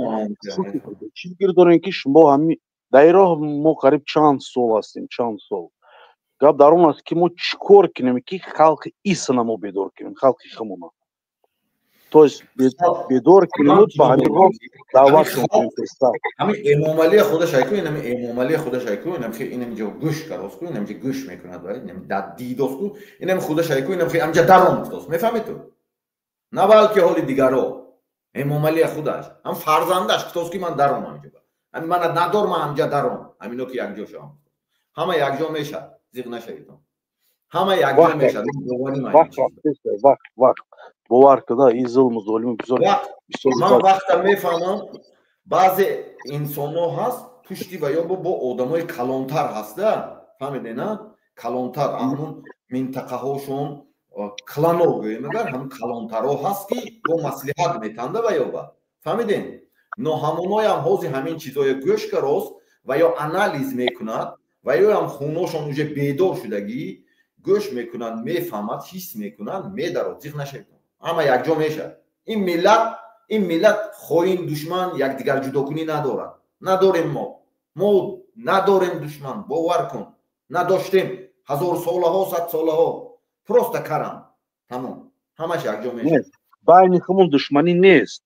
Speaker 6: Чӣ фикр дорем ки шумо ҳами дар ин роҳ мо қариб чанд сол ҳастем, чанд сол. Гап дар он аст ки мо чӣ кор кунем ки халқи исна мо бедор кунем, халқи хумона. То есть бедор кунем ба ҳамин роҳ даъват кунем.
Speaker 1: Ҳамин Эмомалӣ худаш айку, инами Эмомалӣ худаш айку, инам хе инам ҷо гӯш карост ку, инам ҷо гӯш мекунад, инам дар дидост ку, инам худаш айку, инам хе амҷа даром гуфтост. Мефаҳмед ту? На балки ҳоли дигаро. Эмомалӣ худаш, ҳам фарзандаш гуфтост ки ман даром амҷа. Ҳамин мана надор, ман амҷа даром. Ҳамино ки якҷо шавам. Ҳама якҷо мешавад. Зиқ нашавед. Ҳама якҷо мешавад.
Speaker 6: Вақт, вақт. Бовар куда, ин зулму золими бисёр.
Speaker 1: Ман вақта мефаҳмам, баъзе инсонҳо ҳаст, пушти ва ё бо одамои калонтар ҳаста, фаҳмидед, на? Калонтар, ҳамун минтақаҳошон клано гӯем агар, ҳамун калонтарҳо ҳаст ки бо маслиҳат метанда ва ё ба. Фаҳмидед? Но ҳамоноям ҳозир ҳамин чизое гӯш карост ва ё анализ мекунад ва ё ҳам хуношон уже бедор шудагӣ гӯш мекунанд, мефаҳмад, ҳис мекунанд, медарод, зиқ нашавед. Ҳама якҷо мешавад. Ин миллат хоин, душман, якдигар ҷудокунӣ надорад. Надорем мо. Мо надорем душман, бовар кун. Надоштем ҳазорсолаҳо, садсолаҳо. Просто карам, тамом, ҳамаш якҷо мешавад.
Speaker 6: Байни хумон душманӣ нест,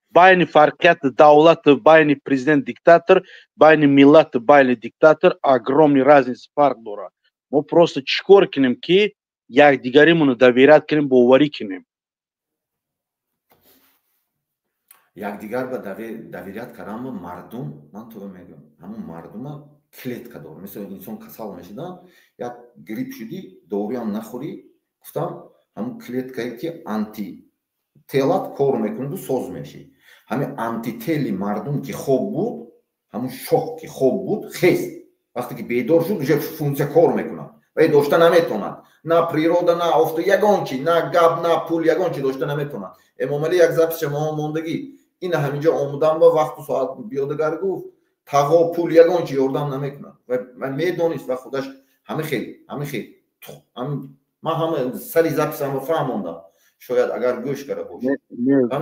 Speaker 6: байни фарқияти давлат, байни президент диктатор, байни миллат, байни диктатор огромный разница, фарқ дорад. Мо просто чӣ кор кунем, ки якдигаримонро доверять кунем, боварӣ кунем?
Speaker 1: Якдигар ба доверять кардан мардум, ман туро мегӯям, ҳамун мардума клетка дор. Мисол, инсон касал мешидан, як грипп шудӣ, доруям нахӯрӣ, гуфтам, ҳамун клеткае ки антителат кор мекунаду соз мешӣ. Ҳамин антители мардум ки хоб буд, ҳамун шох ки хоб буд, хест. Вақте ки бедор шуд, уже функсия кор мекунад ва дошта наметонад. На природа, на офто, ягон чи, на гап, на пул, ягон чи дошта наметонад. Эмомалӣ як записа мо мондагӣ, ина ҳаминҷо омудан ба вақту соат биёдагар гуфт, тағо, пул, ягон чи ёрдам намекунад. Ва медонист ва худаш ҳами хел, ҳами хел. Ман ҳама сари записамро фаҳмондам. Шояд агар гӯш карда бошед.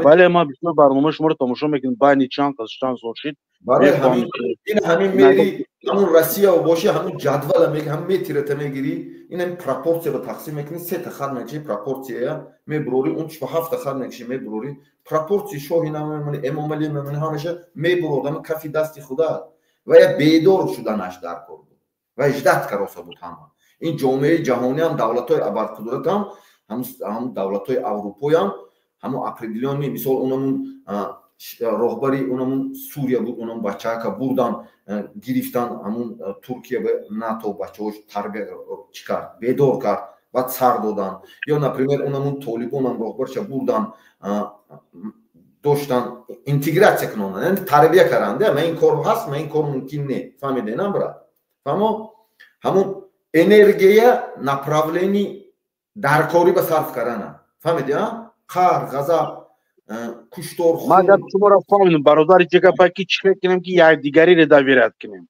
Speaker 6: Бале, ман бисёр барномаи шуморо тамошо мекунам, байни чанд қас чанд сол шид.
Speaker 1: Барои ҳамин ин ҳамин мери ҳамун Россия боши, ҳамун ҷадвала меги, ҳамун метирата мегирӣ, ин ҳамин пропорсия ба тақсим мекунӣ, сета хат мекашӣ, пропорсия мебурорӣ, он ба ҳафта хат мекашӣ, мебурорӣ, пропорсияи шоҳи намемонӣ, Эмомалӣ мемонӣ, ҳамеша мебурод, ҳамин кафи дасти худа. Ва я бедор шуданаш дар кор буд. Ва ждат кароса буд ҳама. Ин ҷомеаи ҷаҳониам, давлатҳои абарқудратам, ҳамун давлатҳои аврупоям, ҳамун определённый, мисол, онамун роҳбари онамун Сурия буд, онам бачаака бурдан, гирифтан, ҳамун Туркия ба НАТО бачаҳош тарбия чӣ кард, бедор кард, баъд сар додан. Ё, например, онамун толибонам роҳбарша бурдан, доштан интегратсия кунондан, яъне тарбия каранда, ман ин кор ҳаст, ман ин кор мумкин не. Фаҳмиде, на, брат? Фаҳмо? Ҳамун энергия направлени даркорӣ ба сарф кардана. Фаҳмиди, а? Қаҳр, ғазаб, куштор, хун.
Speaker 6: Ман гапи шуморо фаҳмидам, бародари ҷигапа, ки чӣ кор кунем, ки якдигариро доверять кунем?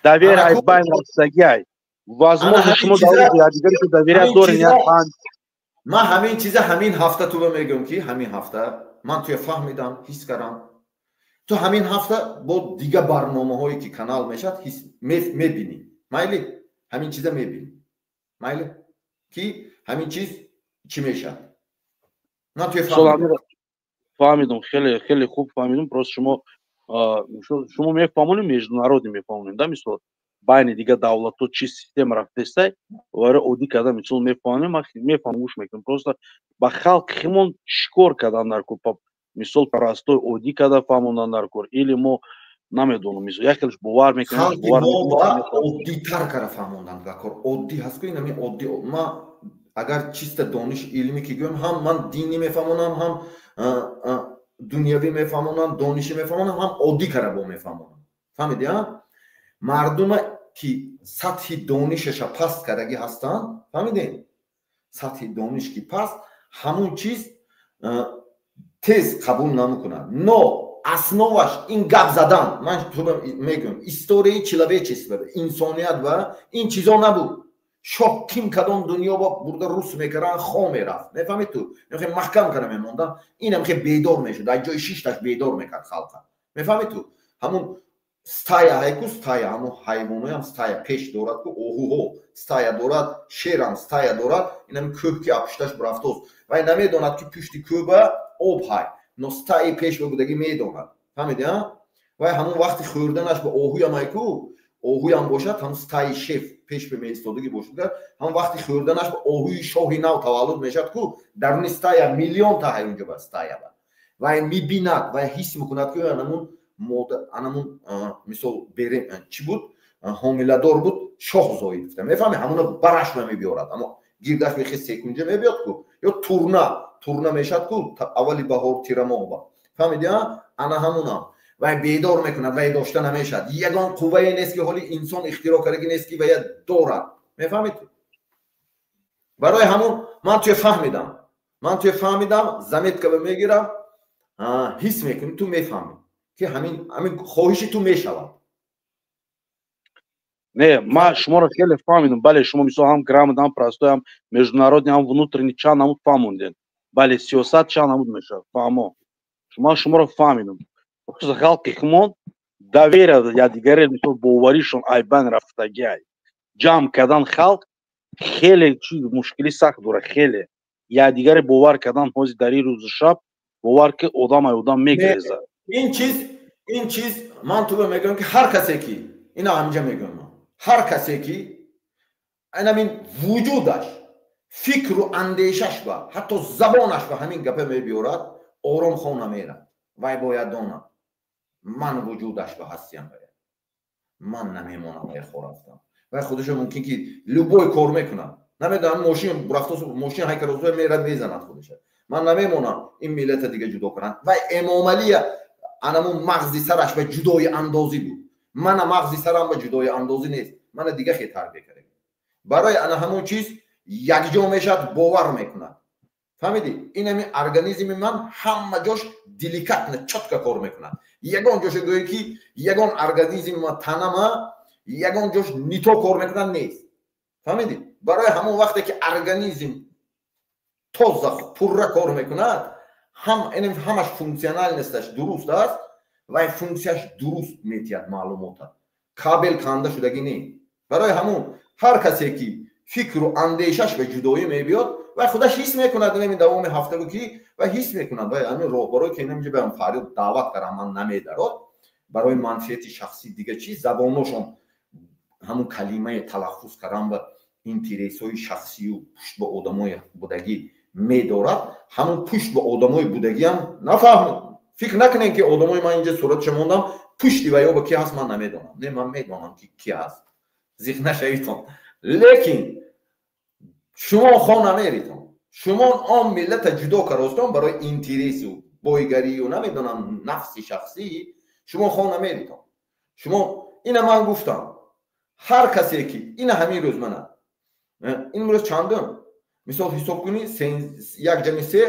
Speaker 6: Доверие ай байн рафтагӣ ай. Возможно, шумо якдигариро доверять дорем, як панҷ.
Speaker 1: Ман ҳамин чиза ҳамин ҳафта туба мегӯям, ки ҳамин ҳафта ман туя фаҳмидам, ҳис кардам. Ту ҳамин ҳафта бо дига барномаҳое ки канал мешавад, ҳис мебинӣ. Майли? Ҳамин чиза мебинӣ. Майли? Ки ҳамин чиз чӣ мешавад? Ман туя фаҳмидам.
Speaker 6: Фаҳмидам, хеле хеле хуб фаҳмидам. Просто шумо мефаҳмонем, международный мефаҳмонем, да, мисол, байни дигар давлатҳо чӣ система рафтестай, варо оддӣ карда мисол мефаҳмонем, ман мефаҳмам, гӯш мекунам. Просто ба халқи химон чӣ кор кардан дар кор? Мисол, простой оддӣ карда фаҳмондан дар кор, или мо намедонам, мисол, як хелш бовар мекунем,
Speaker 1: халқи мо ба оддитар карда фаҳмондан дар кор. Оддӣ ҳаст ку, инами оддӣ. Ма агар чиста дониш илмӣ ки гӯям, ҳам ман динӣ мефаҳмонам, ҳам дунявӣ мефаҳмонам, донишӣ мефаҳмонам, ҳам оддӣ карда бо мефаҳмонам. Фаҳмиди, а? Мардума ки сатҳи донишаша паст кардагӣ ҳастанд, фаҳмидем? Сатҳи дониш ки паст, ҳамун чиз тез қабул намекунад. Но основаш ин гап задан, ман туро мегӯям, историяи человечества, инсоният ва ин чизо набуд. Шоҳ ким кадом дунё ба бурда рус мекардан, хо мерафт. Мефаҳмед ту? Мехе маҳкам карда мемондан, инам хе бедор мешуд, аз ҷои шишташ бедор мекард халқа. Мефаҳмед ту? Ҳамун стая ҳайку стая, ҳамун ҳайвоноям стая пеш дорад ку, оҳуҳо стая дорад, шерам стая дорад, инам кӯҳ ки апушташ бурафтост. Вай намедонад ки пушти кӯҳ ба об ҳай, но стаи пеш ба будагӣ медонад. Фаҳмиди, а? Вай ҳамун вақти хӯрданаш ба оҳуям ҳайку, оҳуям бошад, ҳамун стаи шеф пеш ба меистодагӣ бошад, ҳамун вақти хӯрданаш ба оҳуи шоҳи нав таваллуд мешавад ку, даруни стая миллион та ҳай унҷо ба стая ба. Вай мебинад, вай ҳис мекунад ки анамун мода, анамун мисол берем, чӣ буд? Ҳомиладор буд, шоҳ зоид гуфта. Мефаҳми? Ҳамуна бараш ба мебиёрад. Аммо гирдаш мехе секунҷа мебиёд ку. Ё турна, турна мешавад ку, аввали баҳор тирамоҳ ба. Фаҳмиди, а? Ана ҳамунам. Вай бедор мекунад, вай дошта намешавад. Ягон қуввае нест ки ҳоли инсон ихтироъ кардаги нест ки вая дорад. Мефаҳмед? Барои ҳамун ман туя фаҳмидам. Ман туя фаҳмидам, заметка ба мегирам, ҳис мекунӣ, ту мефаҳмӣ ки ҳамин хоҳиши ту мешавад.
Speaker 6: Не, ман шуморо хеле фаҳмидам. Бале, шумо мисол ҳам грамотно, ҳам простой, ҳам международный, ҳам внутренний чанд намуд фаҳмондед. Бале, сиёсат чанд намуд мешавад. Фаҳмо. Ман шуморо фаҳмидам. Просто халқи хумон доверие якдигаре, мисол, боваришон айбан рафтагӣ ай. Ҷамъ кардан халқ Хеле чи мушкили сахт дора, хеле якдигаре бовар кардан. Ҳозир дар ин рӯзу шаб бовар ки одам ай одам мегрезад.
Speaker 1: Ин чиз ман туба мегӯям, ки ҳар касе ки ина ҳаминҷа мегӯям, ҳар касе ки инамин вуҷудаш, фикру андешаш ба ҳатто забонаш ба ҳамин гапа мебиёрад, ором хов намерад. Вай бояд донад, ман вуҷудаш ба ҳастиям, ман намемонам. Вай хорафтам, вай худашо мумкин ки любой кор мекунад, намедонам, мошин рафто, мошин ҳайкарозо мерад, мезанад худеша. Ман намемонам ин миллата дига ҷудо кунанд. Вай Эмомалия анамун мағзи сараш ба ҷудои андозӣ буд, мана мағзи сарам ба ҷудои андозӣ нест, мана дига хе тарбия кардем. Барои ана ҳамун чиз якҷо мешавад, бовар мекунад, фаҳмидӣ? Ин ҳамин организми ман ҳама ҷош деликатно, чётко кор мекунад. Ягон ҷоше гӯе ки ягон организми ма, танама ягон ҷош не то кор мекунад, нест, фаҳмидӣ? Барои ҳамон вақте ки организм тоза, пурра кор мекунад, ҳамаш функциональность аш дуруст аст, вай функсияш дуруст метиҳад маълумота, кабел канда шудагӣ не. Барои ҳамун ҳар касе ки фикру андешаш ба ҷудоӣ мебиёд, вай худаш ҳис мекунад. Инами давоми ҳафтагу ки вай ҳис мекунад, вай ҳамин роҳбаро ки инаминҷа ба фарёд даъват кардам, ман намедарод барои манфиати шахсӣ, дига чиз, забоношон ҳамун калимаи талаффуз кардан ба интересҳои шахсию пушт ба одамои будагӣ медорад. Ҳамун пушт ба одамои будагиам нафаҳм, фикр накунем, ки одамои ман инҷа суратша мондам, пушти ваё ба ки ҳаст, ман намедонам. Не, ман медонам, ки ки ҳаст, зиқ нашавитон. Лекин шумо хо намеритон, шумо он миллата ҷудо каростон барои интересу бойгарию, намедонам, нафси шахсӣ. Шумо хо намеритон. Шумо ина ман гуфтам, ҳар касе ки ина ҳамин рӯз, мана имрӯз чандум, мисол ҳисоб кунӣ, як ҷами се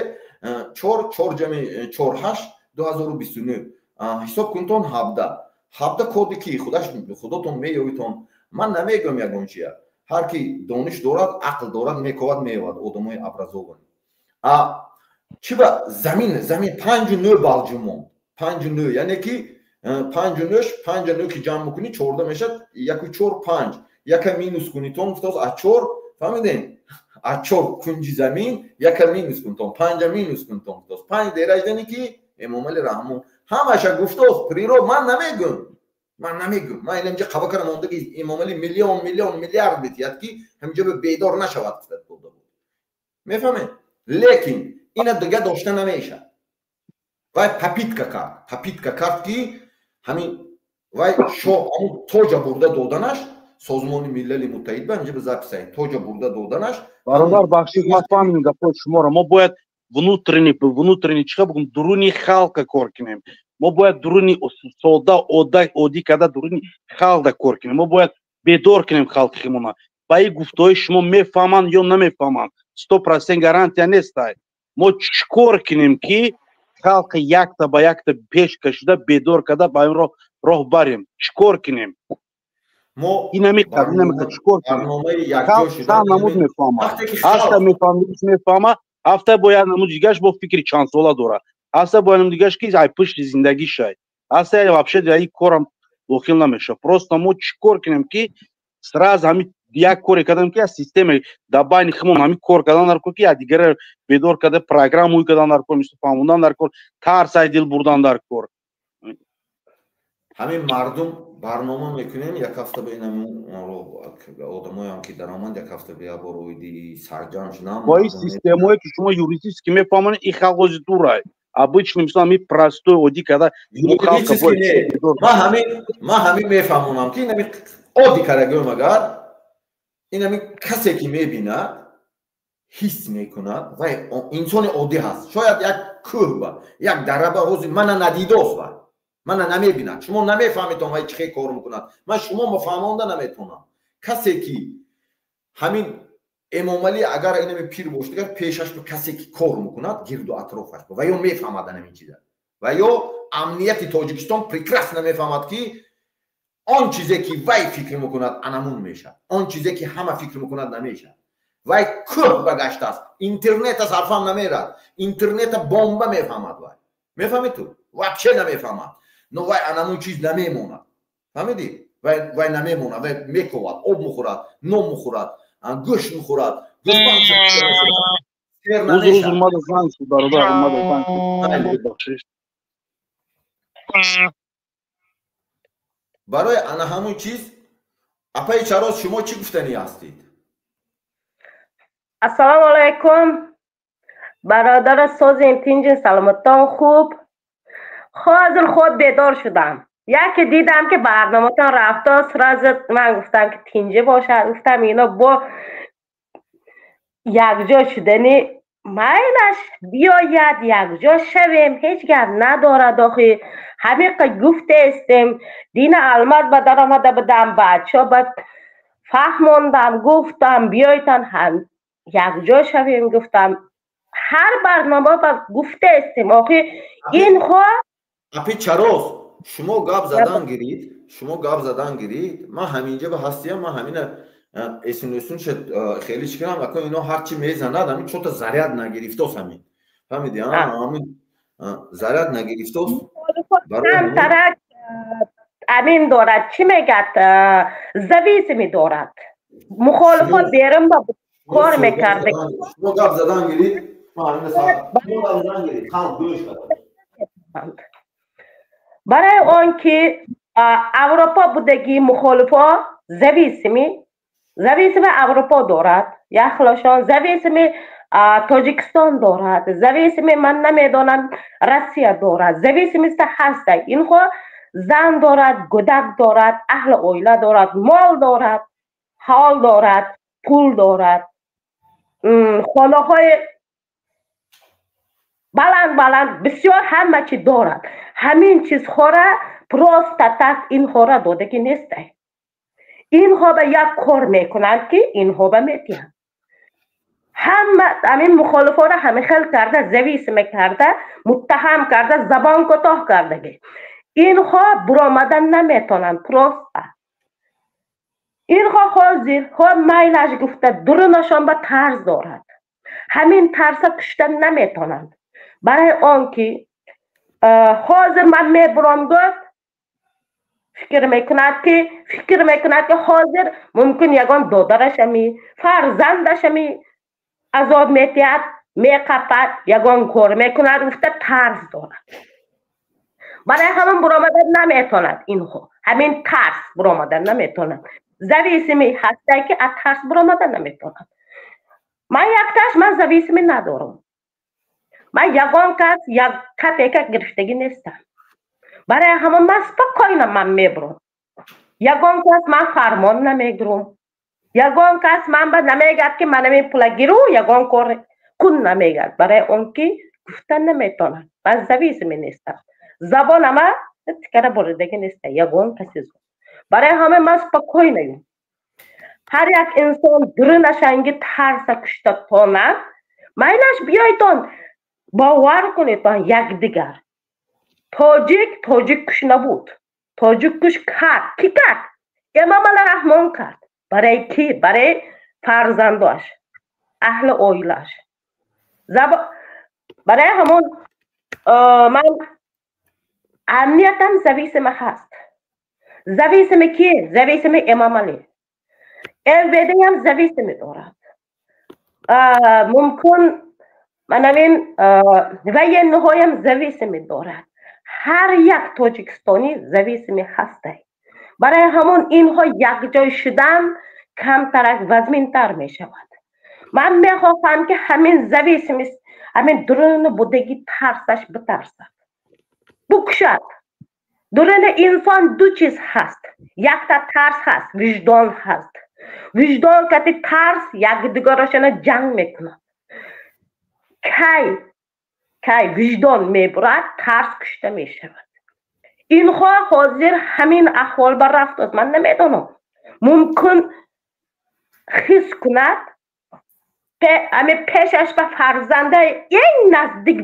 Speaker 1: чор, чор ҷами чор ҳашт, 2029 ҳисоб кунтон, 17, 17 коди ки худаш худотон меёвитон. Ман намегӯям ягон чия, ҳар ки дониш дорад, ақл дорад, мековад, меёвад. Одамои образованный. А чӣ ба замин 5-9 бал ҷумон, 5-9, яъне ки 5-9, 5-9 ки ҷамъ мекунӣ, 14 мешавад, яку чор панҷ, яка минус кунитон, гуфтааст а чор, фаҳмидем, а чор кунҷи замин яка минус кунтон, панҷа минус кунтон, гуфтааст панҷ дераждани ки Эмомали Раҳмон ҳамаша гуфтааст приро. Ман намегӯм, ман намегӯм, ман инамҷа қабакара мондаги Эмомали миллион миллион миллиард битиҳад, ки ҳамҷо бедор нашавад, гуфта дода буд, мефаҳмед? Лекин ина дига дошта намешавад. Вай попытка кард, попытка кард, ки ҳамин вай шоҳ ҳамун тоҷа бурда доданаш Созмони Милали Муттаҳид ба ҳамҷа ба запись ай тоҷа бурда доданаш.
Speaker 6: Бародар, бахшиш, ман фаҳмидем гапҳои шуморо. Мо бояд внутренний, чӣ бигӯм, дуруни халқа кор кунем. Мо бояд дуруни сода, оддӣ карда, дуруни халқда кор кунем. Мо бояд бедор кунем халқи химона. Ба ин гуфтаҳои шумо мефаҳманд ё намефаҳманд, 100% гарантия нестай. Мо чӣ кор кунем, ки халқи якта ба якта пеш кашида, бедор карда, ба ин роҳ барем? Чӣ кор кунем?
Speaker 1: Мо
Speaker 6: инамиқа чӣ кор кунем? Намуд мефаҳма, ҳаста мефаҳма, ҳафта бо як намуд дигаш, бо фикри чандсола дорад, ҳаста бо як дигаш, ки ай пушти зиндагишай, ҳаста вообще дар ин корам дохил намешавад. Просто мо чӣ кор кунем, ки сразу ҳамин як коре кардам, ки аз система дар байни химон ҳамин кор кардан дар кор, ки як дигаре бедор карда, программа ӯй кардан дар кор, мисол фаҳмондан дар кор, тарс ай дил бурдан дар кор.
Speaker 1: Ҳамин мардум барнома мекунем як ҳафта ба ин одамоям, ки даромад, як ҳафта ба як бор оиди сарҷамъ шудам.
Speaker 6: Бо ин системое, ки шумо юридически мефаҳмонед, ин халқ ози дурай. Обычный, мисол, ҳамин простой, оддӣ карда.
Speaker 1: Ман ҳамин мефаҳмонам, ки инами оддӣ карда гӯем, агар инами касе ки мебинад, ҳис мекунад, вай инсони оддӣ ҳаст, шояд як кӯҳ ба як дараба ҳозир мана надидост, вай мана намебинад, шумо намефаҳметон, вай чӣ хел кор мекунад, ман шумо фаҳмонда наметавонам. Касе ки ҳамин Эмомалӣ агар инами пир бошад, агар пешаш касе ки кор мекунад, гирду атрофаш, ва ё мефаҳмад анамин чиза, ва ё амнияти Тоҷикистон прекрасно мефаҳмад, ки он чизе ки вай фикр мекунад, анамун мешавад, он чизе ки ҳама фикр мекунад, намешавад. Вай кӯҳ ба гаштааст, интернета сарфам намерад, интернета бомба мефаҳмад. Вай мефаҳмед, ту вообще намефаҳмад, но вай анамун чиз намемонад, фаҳмидӣ? Вай намемонад, вай мековад, об мухӯрад, нон мухӯрад. Гӯшт мехӯрад, гӯсфанд.
Speaker 6: Узр, омада занг шуд, бародар, омада занг шуд, бахшиш.
Speaker 1: Барои ана ҳамун чиз, апаи Чароз, шумо чӣ гуфтанӣ ҳастед?
Speaker 7: Ассалому алайкум, бародара, созем, тинҷин, саломатон хуб? Ҳозир худ бедор шудам, яке дидам, ки барноматон рафто, сразу ман гуфтам, ки тинҷе бошад. Гуфтам, ино бо якҷо шудани майлаш, биёяд, якҷо шавем, ҳеҷ гап надорад. Охи ҳамиқа гуфтаистем, дина алмаз ба даромада будам, бачо ба фаҳмондам, гуфтам, биёйтан, якҷо шавем, гуфтам, ҳар барнома ба гуфтаистем. Охи инҳо
Speaker 1: Апи Чароз, шумо гап задан гирид, шумо гап задан гирид. Ман ҳаминҷа ба ҳастиям, ман ҳамина эсун шуд, хеле чӣ кунам, акун ино ҳарчи мезанад, ҳамин чота заряд нагирифтос, ҳамин, фаҳмиди? Ҳамин заряд нагирифтос.
Speaker 7: Камтарак амин дорад, чӣ мегӯяд, зависимый дорад, мухолифот берун ба кор мекард.
Speaker 1: Шумо гап задан гирид, шумо гап задан гирид, халқ гӯш.
Speaker 7: Барои он ки Аврупо будагии мухолифо зависимый Аврупо дорад, яхлошон зависимый Тоҷикистон дорад, зависимый, ман намедонам, Россия дорад, зависимость ҳаста. Инҳо зан дорад, гӯдак дорад, аҳли оила дорад, мол дорад, ҳол дорад, пул дорад, хонаҳои баланд баланд, бисёр ҳама чи дорад. Ҳамин чизҳора просто так инҳора додагӣ нестай. Инҳо ба як кор мекунанд, ки инҳо ба метиҳанд. Ҳама ҳамин мухолифоро ҳамин хел карда, зависимый карда, муттаҳам карда, забон кӯтоҳ кардагӣ. Инҳо буромадан наметонанд просто. Инҳо ҳозир хо майлаш гуфта, дурунашон ба тарс дорад, ҳамин тарса куштан наметонанд. Барои он ки ҳозир ман мебурам гуфт, фикр мекунад, ки ҳозир мумкин ягон додарашами, фарзандашами азоб метиҳад, меқапад, ягон кор мекунад гуфта тарс дорад. Барои ҳамон буромадан наметонад. Инҳо ҳамин тарс буромадан наметонад, зависимый ҳастае, ки аз тарс буромадан наметонад. Ман якташ, ман зависимый надорам, ман ягон кас як копейка гирифтагӣ нестам. Барои ҳамон ман спокойно ман мебурам. Ягон кас ман фармон намегирам, ягон кас ман ба намегӯяд, ки манамин пула гиру, ягон кор кун намегӯяд. Барои он ки гуфта наметонад, ман зависимый нестам, забонама тикара буридагӣ неста ягон каси. Барои ҳама ман спокойно ем. Ҳар як инсон дурунашанги тарса кушта тонад, майлаш, биёйтон, бовар кунедтон, якдигар. Тоҷик тоҷик куш набуд, тоҷик куш кард. Кӣ кард? Эмомалӣ Раҳмон кард. Барои кӣ? Барои фарзандош, аҳли оилаш. Барои ҳамон ман амниятам зависимый ҳаст. Зависимый ки? Зависимый Эмомалӣ. МВД ям зависимый дорад, мумкин манавин военный ҳоям зависимый дорад. Ҳар як тоҷикистонӣ зависимый ҳастай. Барои ҳамон инҳо якҷой шудан камтарак вазминтар мешавад. Ман мехоҳам, ки ҳамин зависимость, ҳамин дуруни будагӣ тарсаш битарсад, букушад. Дуруни инсон ду чиз ҳаст: якта тарс ҳаст, виҷдон ҳаст. Виҷдон кати тарс якдигарошона ҷанг мекунад. Кай кай виҷдон мебурад, тарс кушта мешавад. Инҳо ҳозир ҳамин аҳвол ба рафтост. Ман намедонам, мумкин ҳис кунад, ами пешаш ба фарзандаи eng наздик,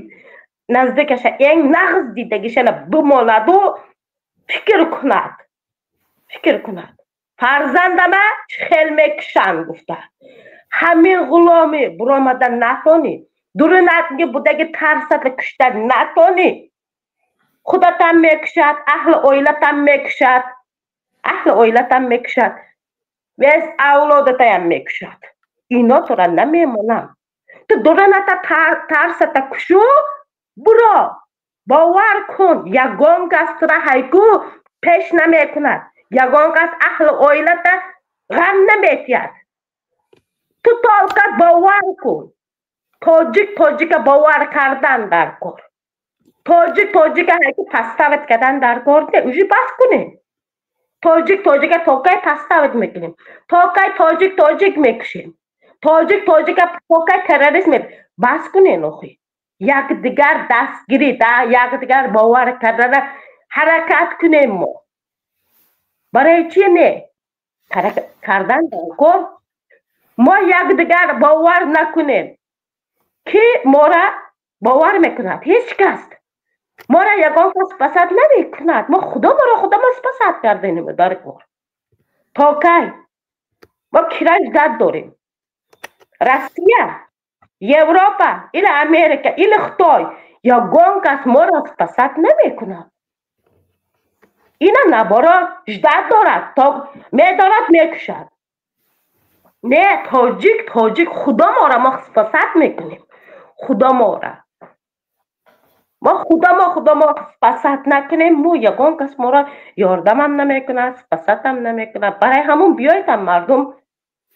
Speaker 7: наздикаша, eng нағз дидагишана бимонаду фикр кунад, фарзандама чӣ хел мекушанд гуфта. Ҳамин ғуломи буромада натонӣ, дурунатги будаги тарсата кушта натонӣ, худатам мекушад, аҳли оилатам мекушад, аҳли оилатам мекушад. Вес авлодатаям мекушад. Ино тура намемонанд. Ту дураната тарсата кушу, буро. Бовар кун, ягон кас тура ҳайку пеш намекунад. Ягон кас аҳли оилата ғам наметиҳад. Ту толка бовар кун. Тоҷик тоҷика бовар кардан дар кор. Тоҷик тоҷика ҳайку пастават кардан дар кор не, уже бас кунем. Тоҷик тоҷика то кай пастават мекунем? То кай тоҷик тоҷик мекушем? Тоҷик тоҷика то кай террорист бас кунем охи. Якдигар дастгирӣ, якдигар бовар кардана ҳаракат кунем мо. Барои чи не? Кардан дар кор. Мо якдигар бовар накунем. Ки мора бовар мекунад? Ҳеҷ кас. Мора ягон кас спасад намекунад. Мо худо моро худо мо спасад кардем дар кор. То кай? Мо кира ждать дорем? Россия, Европа или Америка или Хитой, ягон кас моро спасад намекунад. Ина наоборот ждать дорад, то медорад мекушад. Не, тоҷик тоҷик худо моро мо спасад мекунем. Худо моро. Мо худо мо спасад накунем, мо ягон кас моро ёрдамам намекунад, спасадам намекунад. Барои ҳамон биёедам мардум,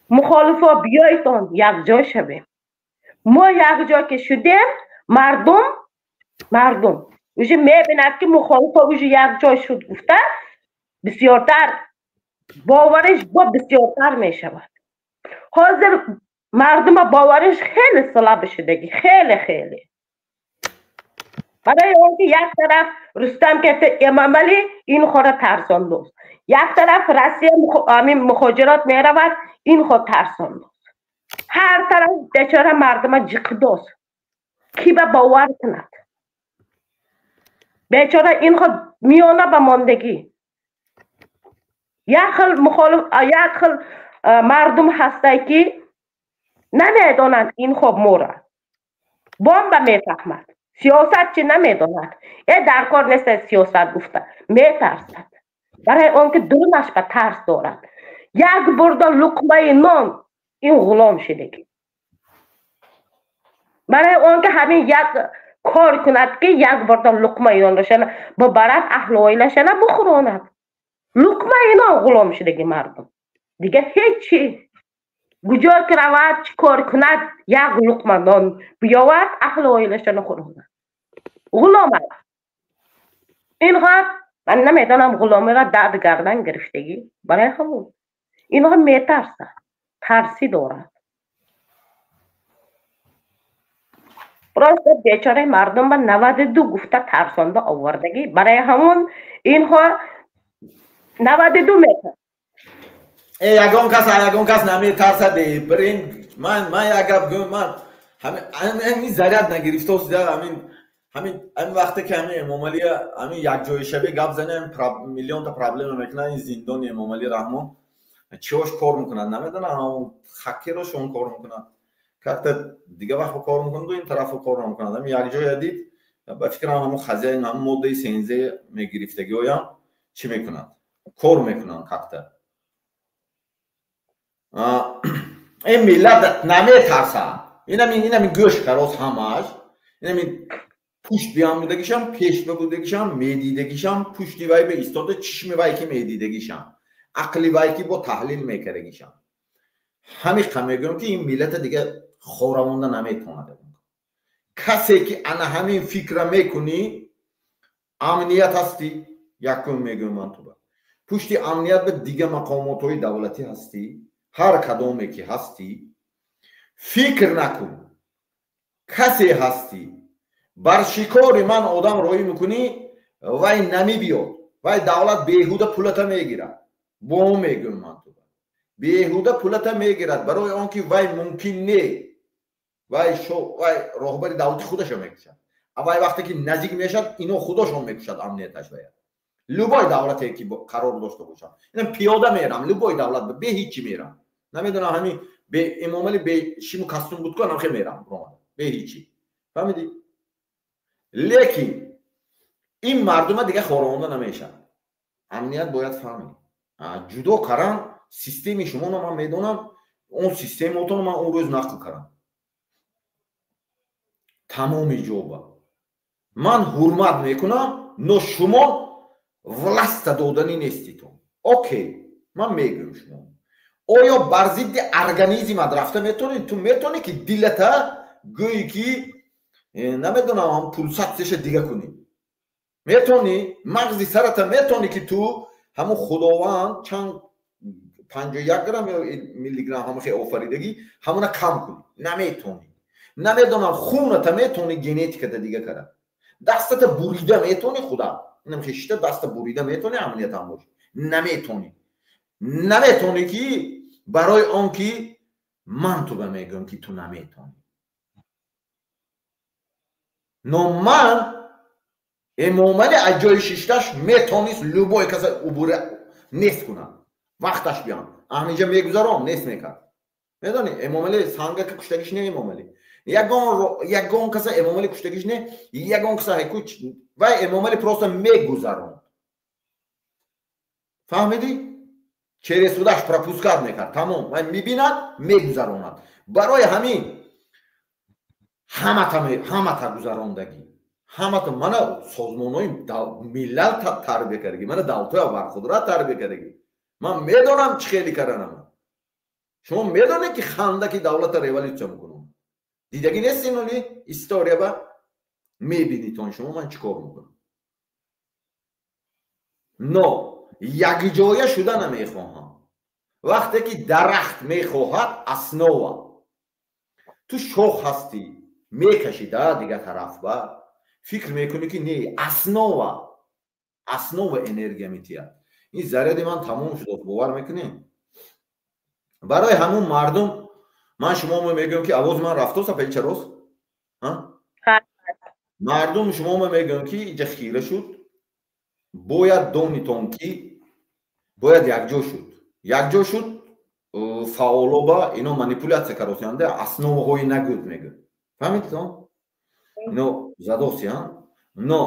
Speaker 7: мухолифо биёедон якҷой шавем. Мо якҷой ки шудем, мардум уже мебинад ки мухолифо уже якҷой шуд гуфта, бисёртар бовариш бо бисёртар мешавад. Ҳозир мардума бовариш хеле слаб шудагӣ, хеле хеле. Барои он ки як тараф Рустам кете Эмомалӣ ин хора тарсондост, як тараф Россия ҳамин мухоҷирот меравад, ин хо тарсондост. Ҳар тараф бечора мардума ҷиқдост, ки ба бовар кунад? Бечора ин хо миёна ба мондагӣ. Як хел мухолиф, як хел мардум ҳастай ки намедонанд ин хо мора. Бомба мефаҳмад. Сиёсат чи намедонад. Дар кор нест сиёсат гуфта. Метарсад. Барои он ки дурунаш ба тарс дорад. Як бурда луқмаи нон ин ғулом шидагӣ. Барои он ки ҳамин як кор кунад ки як бурда луқмаи нонашана бибарад, аҳли оилашана бихӯронад. Луқмаи нон ғулом шидагӣ мардум. Дига ҳеҷ чи. Куҷо ки равад, чӣ кор кунад, як луқма нон биёвард, аҳли оилашана хӯронад. Ғулом аст. Инҳо ман намедонам ғуломиро дард гардан гирифтагӣ. Барои ҳамон инҳо метарсад, тарсӣ дорад. Просто бечораи мардум ба 92 гуфта тарсонда овардагӣ. Барои ҳамон инҳо 92 метарсад.
Speaker 1: Ягон кас наметарсад. Брин, ман як гап гӯям, ман ҳамин заряд нагирифтост, ҳамин вақте ки ҳамин Эмомалӣ ҳамин якҷояшавӣ гап занем, миллионта проблема мекунад. Ин зиндони Эмомалӣ Раҳмон чиҳош кор мекунад намедонам, ҳамон хакерошон кор мекунад, как-то дига вақт кор мекунад, ин тарафо кор намекунад. Ҳамин якҷоя дид, ба фикрам ҳамон хазияи ҳамон моддаи сензе мегирифтагиҳоям чӣ мекунад, кор мекунанд как-то. Ин миллат наметарсад. Инами гӯш кароз ҳамаш, инами пушт биям будагишам, пеш ба будагишам, медидагишам, пушти вай ба истода, чишми вай ки медидагишам, ақли вай ки бо таҳлил мекардагишам. Ҳамиқа мегӯям ки ин миллата дига хоравонда наметавонад. Касе ки ана ҳамин фикра мекунӣ, амният ҳастӣ, якум мегӯям ман туба. Пушти амният ба дига мақомотҳои давлатӣ ҳастӣ, ҳар кадоме ки ҳастӣ, фикр накун. Касе ҳастӣ, бар шикори ман одам роӣ мекунӣ, вай намебиёд, вай давлат беҳуда пулата мегирад. Бо мегӯям ман туба. Беҳуда пулата мегирад, барои он ки вай мумкин не. Вай роҳбари давлати худашо мекушад. Вай вақте ки наздик мешавад, ино худошон мекушад амнияташ вая. Любой давлате ки қарор дошта бошад. Инам пиёда мерам, любой давлат бе ҳеҷ мерам. Намедонам ҳамин бе Эмомалӣ бе шиму костюм буд ку, анам хе мерам, бе ҳеҷ. Фаҳмидӣ? Лекин ин мардума дига хоравонда намешавад. Амният бояд фаҳмид. Ҷудо каран Системи шуморо ман медонам, он системотонро ман он рӯз нақл кардам. Тамоми ҷоба ман ҳурмат мекунам, но шумо власта доданӣ неститон. Окей, ман мегӯям шумо. Оё бар зидди организмат рафта метавонӣ? Ту метавонӣ ки дилата гӯӣ ки намедонам ҳам пулсатсияша дига кунӣ? Метавонӣ? Мағзи сарата метавонӣ ки ту ҳамун Худованд чанд 51 грамм ё миллиграмм ҳама хел офаридагӣ ҳамуна кам кунӣ? Наметавонӣ. Намедонам, хуната метавонӣ генетиката дига кара? Дастата бурида метавонӣ худат? Инам хешита даста бурида метавонӣ, амниятам бошӣ? Наметавонӣ. Наметавонӣ ки барои он ки ман ту ба мегӯям ки ту наметавонӣ. Но ман Эмомалӣ аз ҷои шишташ метавонист любой каса убура нест кунад. Вақташ биён. Ҳаминҷа мегузарон, нест мекард. Медонӣ, Эмомалӣ сангака куштагиш не Эмомалӣ. Ягон каса Эмомалӣ куштагиш не, ягон каса ҳайку вай Эмомалӣ просто мегузаронд. Фаҳмидӣ? Через худаш пропускать мекард. Тамом. Вай мебинад, мегузаронад. Барои ҳамин ҳамата гузарондагӣ. Ҳамата мана созмонҳои миллал тарбия кардагӣ, мана давлатҳои абарқудрат тарбия кардагӣ. Ман медонам чӣ хеле карданам. Шумо медонед ки хандаки давлата революсия мекунам. Дидагӣ нестин оли история ба мебинитон шумо ман чӣ кор мекунам. Но якҷоя шуда намехоҳам. Вақте ки дарахт мехоҳад основа. Ту шох ҳастӣ, мекашӣ да дигар тараф ба. Фикр мекунӣ ки не, основа. Основа энергия метиҳад. Ин заряди ман тамом шуд, бовар мекунед? Барои ҳамун мардум ман шумо мегӯям ки овози ман рафтоса печарос? Мардум шумо мегӯям ки иҷа хира шуд, бояд донитон ки бояд якҷо шуд. Якҷо шуд фаъолоба ино манипуляция каросиянда основаҳои нагӯд мегӯяд. Фаҳмидтон? Ино задосиян, но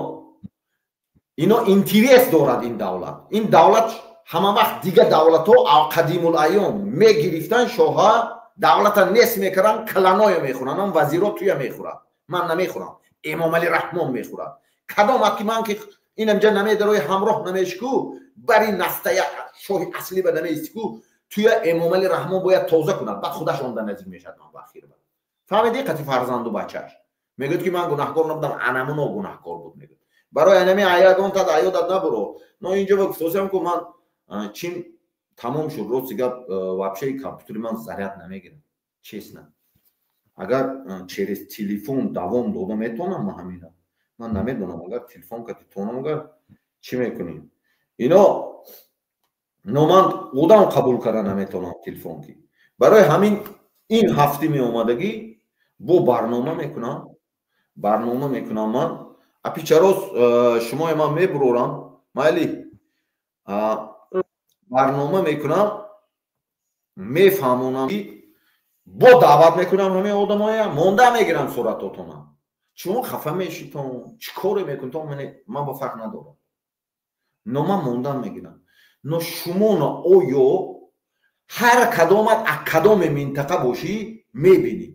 Speaker 1: ино интерес дорад ин давлат. Ин давлат ҳама вақт дигар давлатҳо қадимул-айём мегирифтан шоҳа, давлата нест мекарданд, кланоя мехӯранд, ам вазиро туя мехӯрад. Ман намехӯрам. Эмомалӣ Раҳмон мехӯрад. Кадом ат ки ман ки инамҷа намедарои ҳамроҳ намешку, бари настая шоҳи аслӣ ба намеистику, туя Эмомалӣ Раҳмон бояд тоза кунад, баъд худаш онда наздик мешавад ман ба ахир. Фаҳмидӣ? Қати фарзанду бачааш. Мегӯяд ки ман гунаҳкор набудам, анамуно гунаҳкор буд мегӯяд. Барои анами аягон тад аёдат набуро. Но инҷо ба гуфтосиам ку ман чин тамом шуд, рости гап вообще компютери ман заряд намегирад. Честно. Агар через телефон давом дода метавонам ман ҳамина. Ман намедонам агар телефон кати тонам агар чӣ мекунем. Ино но ман одам қабул карда наметавонам телефон ки. Барои ҳамин ин ҳафти меомадагӣ бо барнома мекунам. Барнома мекунам ман. Апичарос шумои ман мебурорам. Майли барнома мекунам, мефаҳмонам ки бо даъват мекунам ҳамин одамоя, монда мегирам суратотона. Шумо хафа мешитон, чӣ коре мекунтон, ман ба фарқ надорам. Но ман монда мегирам. Но шумоно оё ҳар кадомат аз кадоме минтақа бошӣ мебинӣ.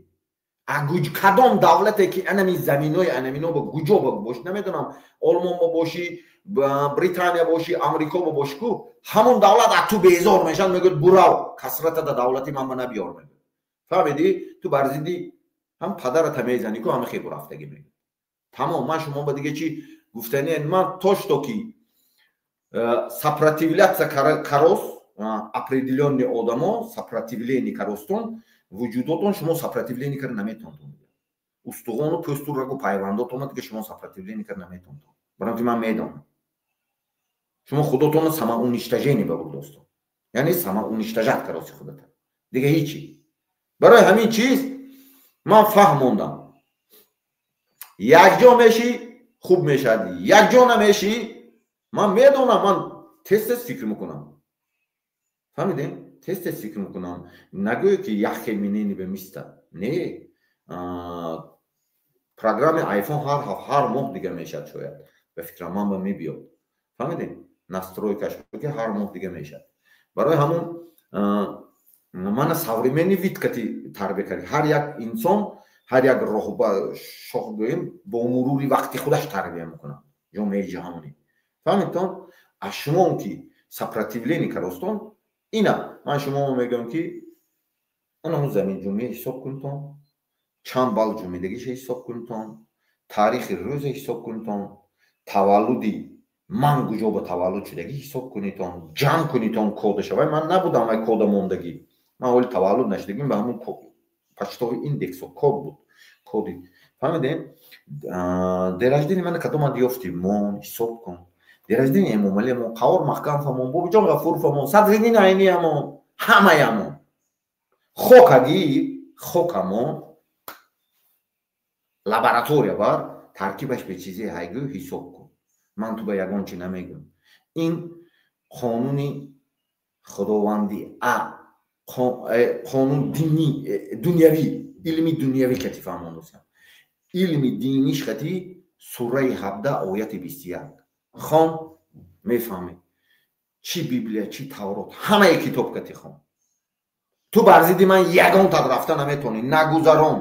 Speaker 1: Кадом давлате ки анами заминои анамино ба куҷо ба бошӣ, намедонам, Олмон ба бошӣ, Британия бошӣ, Амрико ба бошӣ ку, ҳамон давлат аз ту безор мешавад, мегӯяд бурав, касрата да давлати ман ба набиёр мегӯяд. Фаҳмидӣ? Ту бар зидди ҳам падарата мезанӣ ку, ҳама хел рафтагӣ мегӯяд. Тамом, ман шумо ба дига чӣ гуфтанӣ, ман то что ки сопротивляться карос определённый одамо, сопротивление каростон, вуҷудотон шумо сопротивление кар наметавонтон. Устухону пӯсту рагу пайвандотон дига шумо сопротивление кар наметавонтон. Барои ки ман медонам. Шумо худотонро самоуничтожение ба бурдостон. Яъне самоуничтожать кароси худата. Дига ҳечи. Барои ҳамин чиз ман фаҳмондам. Якҷо мешӣ, хуб мешавад. Якҷо намешӣ, ман медонам, ман тез-тез фикр мекунам. Фаҳмидем? Тез-тез фикр мекунам. Нагӯё ки як хел минени ба миста. Не. Программи iPhone ҳар моҳ дига мешавад шояд. Ба фикрам ман ба мебиёд. Фаҳмидем? Настройкаш ки ҳар моҳ дига мешавад. Барои ҳамун Мана современный вид кати тарбия кард. Ҳар як инсон, ҳар як роҳба шоҳ гӯем, бо мурури вақти худаш тарбия мекунад ҷомеаи ҷаҳонӣ. Фаҳмидтон? Аз шумом ки сопротивление каростон, ина ман шумо мегӯям ки онаҳу замин ҷумъе ҳисоб кунтон, чанд бал ҷумъидагиша ҳисоб кунтон, таърихи рӯза ҳисоб кунтон, таваллуди ман куҷо ба таваллуд шудагӣ ҳисоб кунитон, ҷамъ кунитон кодаша. Вай ман набудам, вай кода мондагӣ. Ман ҳоли таваллуд нашудагим, ба ҳамун почтовый индексо код буд. Коди. Фаҳмидем? День рождения мана кадомад ёфтӣ? Мон ҳисоб кун. День рождения Эмомалӣ мон, Қаҳор Маҳкам фамон, Бобиҷон Ғафур фамон, Садриддин Айнӣ амон, ҳамаямон. Хокагӣ, хокамон лаборатория бар таркибаш бе чизе ҳайгӯ ҳисоб кун. Ман ту ба ягон чи намегӯям. Ин қонуни худованди қонун динӣ, дунявӣ, илми дунявӣ кати фаҳмондосам. Илми диниш кати сураи 17 ояти 21 хон, мефаҳмӣ. Чӣ Библия, чӣ Таврот, ҳамаи китоб кати хон. Ту бар зидди ман ягон тад рафта наметавонӣ. Нагузарон,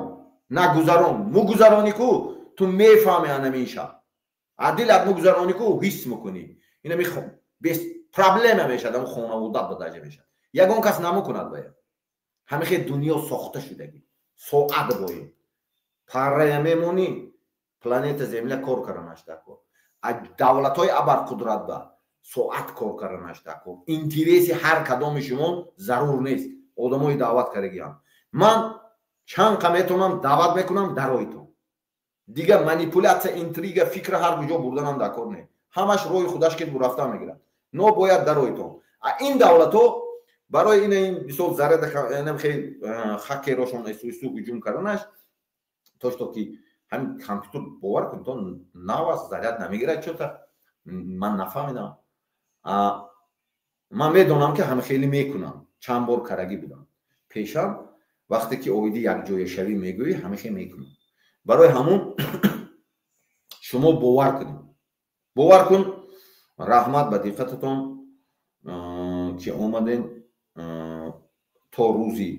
Speaker 1: нагузарон. Мугузаронӣ ку, ту мефаҳмӣ анамин шаб. Адилат мугузаронӣ ку, ҳис мекунӣ. Ина без проблема мешад, ам хонаводат ба даҷа мешад. Ягон кас намекунад бояд. Ҳамихе дунё сохта шудагӣ. Соат боем. Паррая мемонӣ, планета Земля кор карданаш дар кор. Давлатҳои абарқудрат ба соат кор карданаш дар кор. Интереси ҳар кадоми шумо зарур нест. Одамои даъват кардагиам. Ман чанд қа метавонам даъват мекунам дароитон. Дигар манипулятсия, интрига, фикра ҳар куҷо бурданам дар кор не. Ҳамаш роҳи худаш ки рафта мегирад. Но бояд дароитон. Ин давлатҳо барои ина ин мисол заряда инам хел хакерошон ису ҳуҷум карданаш, то что ки ҳамин компютер бовар кун, то нав аст, заряд намегирад чота. Ман нафаҳмидам. Ман медонам ки ҳама хеле мекунам. Чанд бор карагӣ будам. Пешам вақте ки оиди якҷояшавӣ мегӯӣ, ҳама хел мекунам. Барои ҳамун шумо бовар кунед. Бовар кун. Раҳмат ба диққататон ки омаден то рӯзи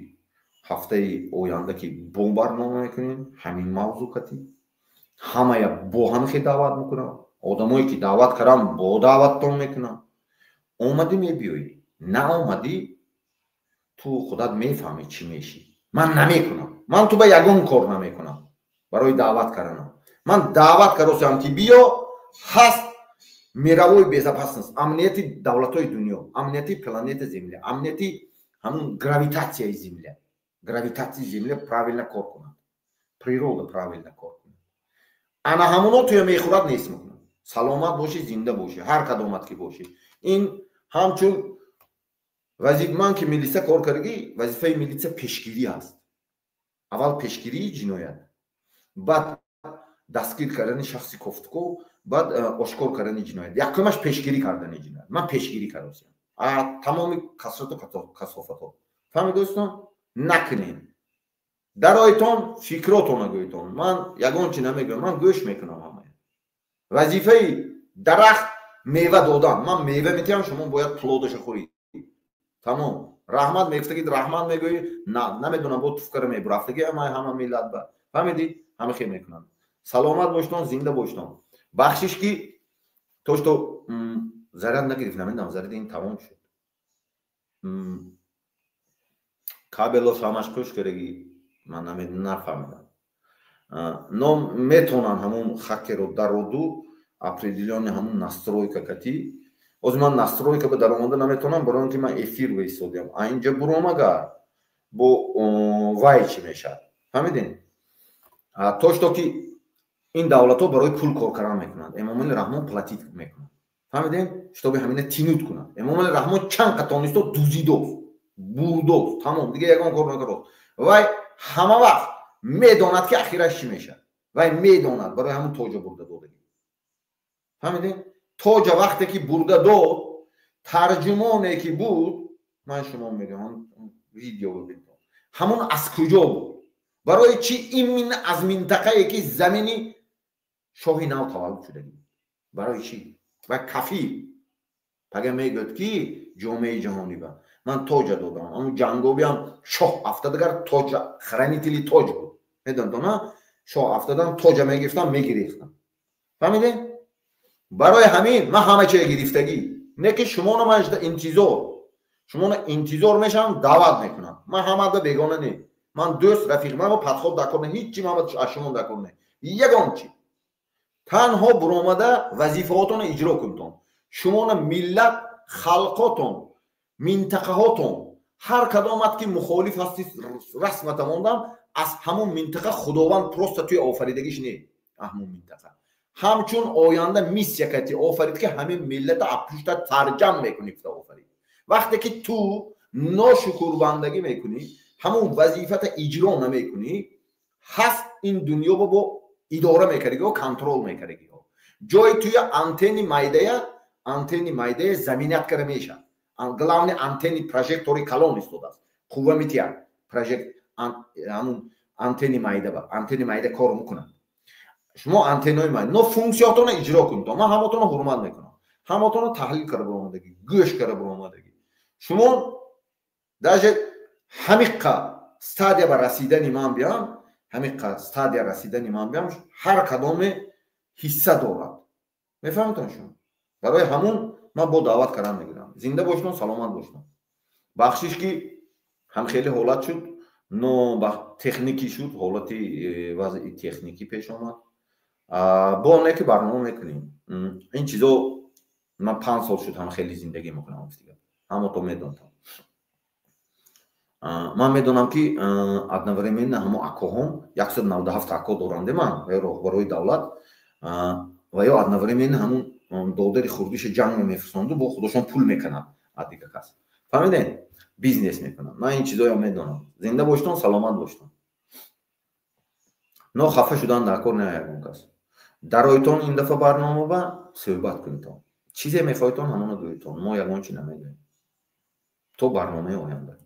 Speaker 1: ҳафтаи оянда ки бо барнома мекунем ҳамин мавзӯъ кати. Ҳамая бо ҳамихе даъват мекунам. Одамое ки даъват кардам бо даъваттон мекунам. Омадӣ мебиёӣ, наомадӣ ту худат мефаҳмӣ чӣ мешӣ. Ман намекунам. Ман ту ба ягон кор намекунам барои даъват карданам. Ман даъват кардосам ки биё, ҳаст мировой безопасность, амнияти давлатҳои дунё, амнияти планета Земля, амнияти ҳамун гравитатсияи Земля. Гравитатсияи Земля правильно кор кунад. Природа правильно кор кунад. Ана ҳамуно туя мехӯрад, нест мекунад. Саломат бошӣ, зинда бошӣ, ҳар кадомат ки бошӣ. Ин ҳамчун ман ки милиса кор кардагӣ, вазифаи милиса пешгирӣ аст. Аввал пешгирии ҷиноят, баъд дастгир кардани шахси кофтуков, баъд ошкор кардани ҷиноят. Якумаш пешгирӣ кардани ҷиноят. Ман пешгирӣ кардосам. Тамоми касрату касофатҳо. Фаҳмид дӯстон? Накунем. Дароитон фикротона гӯйтон. Ман ягон чи намегӯям, ман гӯш мекунам ҳамая. Вазифаи дарахт мева додан. Ман мева метиҳам, шумо бояд плодаша хӯред. Тамом. Раҳмат мегуфтагӣ, раҳмат мегӯӣ, намедонам бо туфкара мебурафтагӣ ҳама миллат ба. Фаҳмидӣ? Ҳама хел мекунанд. Саломат боштон, зинда боштон. Бахшиш ки то что заряд нагирифт, намедонам, заряди ин тамом шуд. Кабелош ҳамаш кӯш кардагӣ, ман нафаҳмидам. Но метавонанд ҳамун хакеро дароду определённый ҳамун настройка кати. Ҳозир ман настройка ба даромада наметавонам, барои он ки ман эфир ваистодиам. А инҷа буром агар бо вай чӣ мешавад? Фаҳмидем? То что ки ин давлатҳо барои пул кор кардан мекунанд. Эмомали Раҳмон платит мекунад. Фаҳмидем? Шитоби ҳамина тинут кунад. Эмомали Раҳмон чанд қа тонисто дузидост, бурдост, тамом, дига ягон кор накардост. Вай ҳама вақт медонад ки ахираш чӣ мешавад. Вай медонад, барои ҳамун тоҷа бурда додагӣ. Фаҳмидем? Тоҷа вақте ки бурда дод, тарҷумоне ки буд, ман шумо мегӯям, видео бибинед. Ҳамун аз куҷо буд? Барои чӣ именно аз минтақае ки замини шоҳи нав таваллуд шудагӣ? Барои чӣ? Ва кафил. Пага мегӯяд ки ҷомеаи ҷаҳонӣ ба. Ман тоҷа додам. Ҳамун ҷангобиам шоҳ афтадагар тоҷа, хранители тоҷ буд. Медонтон, шоҳ афтадан тоҷа мегирифтам, мегирифтам. Фаҳмидед? Барои ҳамин ман ҳама чиз гирифтагӣ. Не ки шуморо ман интизор. Шуморо интизор мешавам, даъват мекунам. Ман ҳамада бегона не. Ман дӯст, рафиқ, ман подход дар кор не, ҳеҷ чи ман аз шумо дар кор не. Ягон чи. Танҳо буромада вазифаотонро иҷро кунтон. Шуморо миллат, халқотон, минтақаҳотон, ҳар кадомат ки мухолиф ҳасти расмата мондам, аз ҳамон минтақа Худованд просто туи офаридагиш не, ҳамон минтақа. Ҳамчун оянда миссия кати офарид ки ҳамин миллата аз пушта тарҷам мекунӣ гуфта офарид. Вақте ки ту ношукурбандагӣ мекунӣ, ҳамон вазифата иҷро намекунӣ, ҳаст ин дунё бо идора мекардагиҳо, контрол мекардагиҳо. Ҷои туя антенни майдая, антенни майдая заминат кара мешавад. Главный антенни прожектори калон истодааст. Қувва метиҳад прожект ҳамун антенни майда ба антенни майда кор мекунад. Шумо антеннои майда, но функсиятонро иҷро кунед. Ман ҳаматонро ҳурмат мекунам. Ҳаматонро таҳлил карда баромадагӣ, гӯш карда баромадагӣ. Шумо даже ҳамиққа стадия ба расидани ман биям, ҳамиққа стадия расидани ман биям, ҳар кадоме ҳисса дорад. Мефаҳмитон шумо? Барои ҳамун ман бо даъват кардан мегирам. Зинда бошдон, саломат бошдон. Бахшиш ки ҳам хеле ҳолат шуд, но техникӣ шуд, ҳолати вазъи техникӣ пеш омад. Бо оне ки барнома мекунем. Ин чизо ман 5 сол шуд ҳам хеле зиндагӣ мекунам. Ҳамато медонтам. Ман медонам ки одновременно ҳамо акоҳом 197 ако доранде ман ва роҳбарои давлат ва ё одновременно ҳамун додари хурдиша ҷанг мефирсонду бо худошон пул мекунад аз дигар кас. Фаҳмидед? Бизнес мекунад. Ман ин чизоям медонам. Зинда боштон, саломат боштон. Но хафа шудан дар кор не ягон кас. Даройтон ин дафъа барнома ба суҳбат кунитон. Чизе мехоҳитон ҳамоно гӯйтон. Мо ягон чи намегӯем. То барномаи оянда.